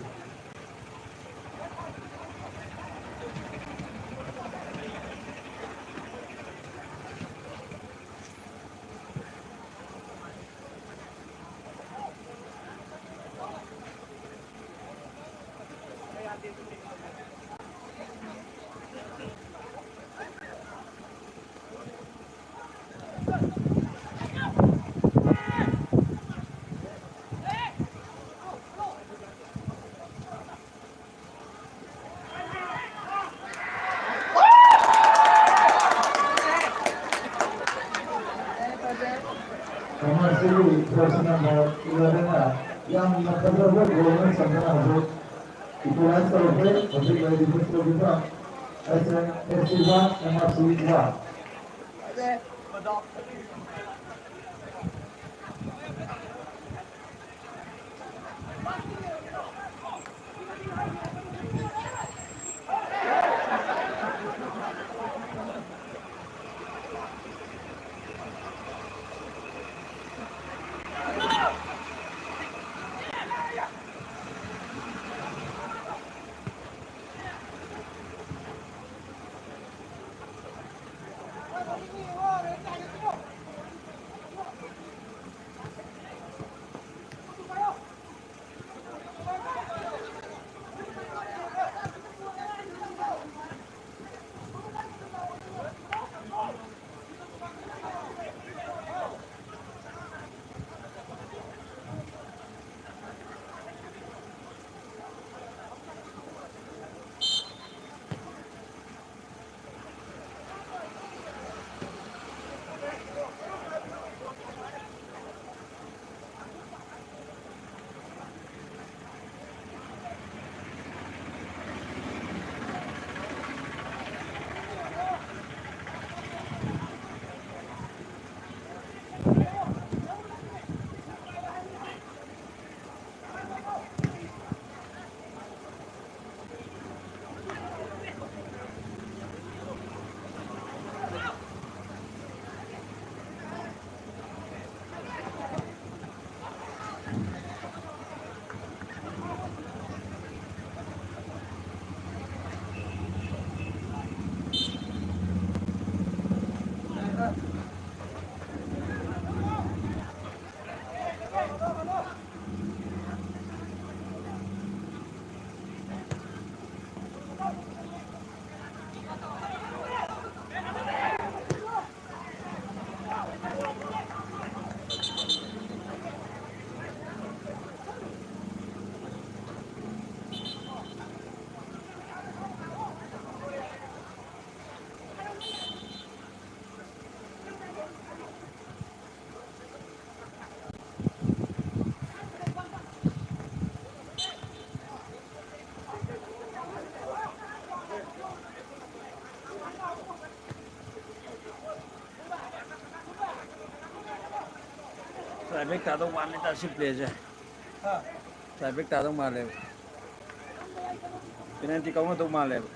ꯃꯃꯥꯡꯁꯤꯒꯤ ꯖꯔꯁꯤ ꯅꯝꯕꯔ eleven ꯅ ꯌꯥꯝꯅ ꯐꯖꯕ ꯒꯣꯜ ꯑꯃ ꯆꯟꯗꯨꯅ ꯍꯧꯖꯤꯛ ꯏꯀ꯭ꯋꯦꯂꯥꯏꯖ ꯇꯧꯔꯛꯈ꯭ꯔꯦ꯫ ꯍꯧꯖꯤꯛ ꯂꯩꯔꯤꯕ ꯁ꯭ꯀꯣꯔꯒꯤꯗ ꯑꯦꯁ and S C one, M R C one꯫ Tiebreak ꯇꯥꯗꯧ ꯃꯥꯜꯂꯦꯗ ꯁꯤ ꯄ꯭ꯂꯦꯁꯦ꯫ ꯇꯥꯏꯕ꯭ꯔꯦꯛ ꯇꯥꯗꯧ ꯃꯥꯜꯂꯦꯕ꯫ ꯄꯦꯅꯥꯜꯇꯤ ꯀꯥꯎꯅꯗꯧ ꯃꯥꯜꯂꯦꯕ꯫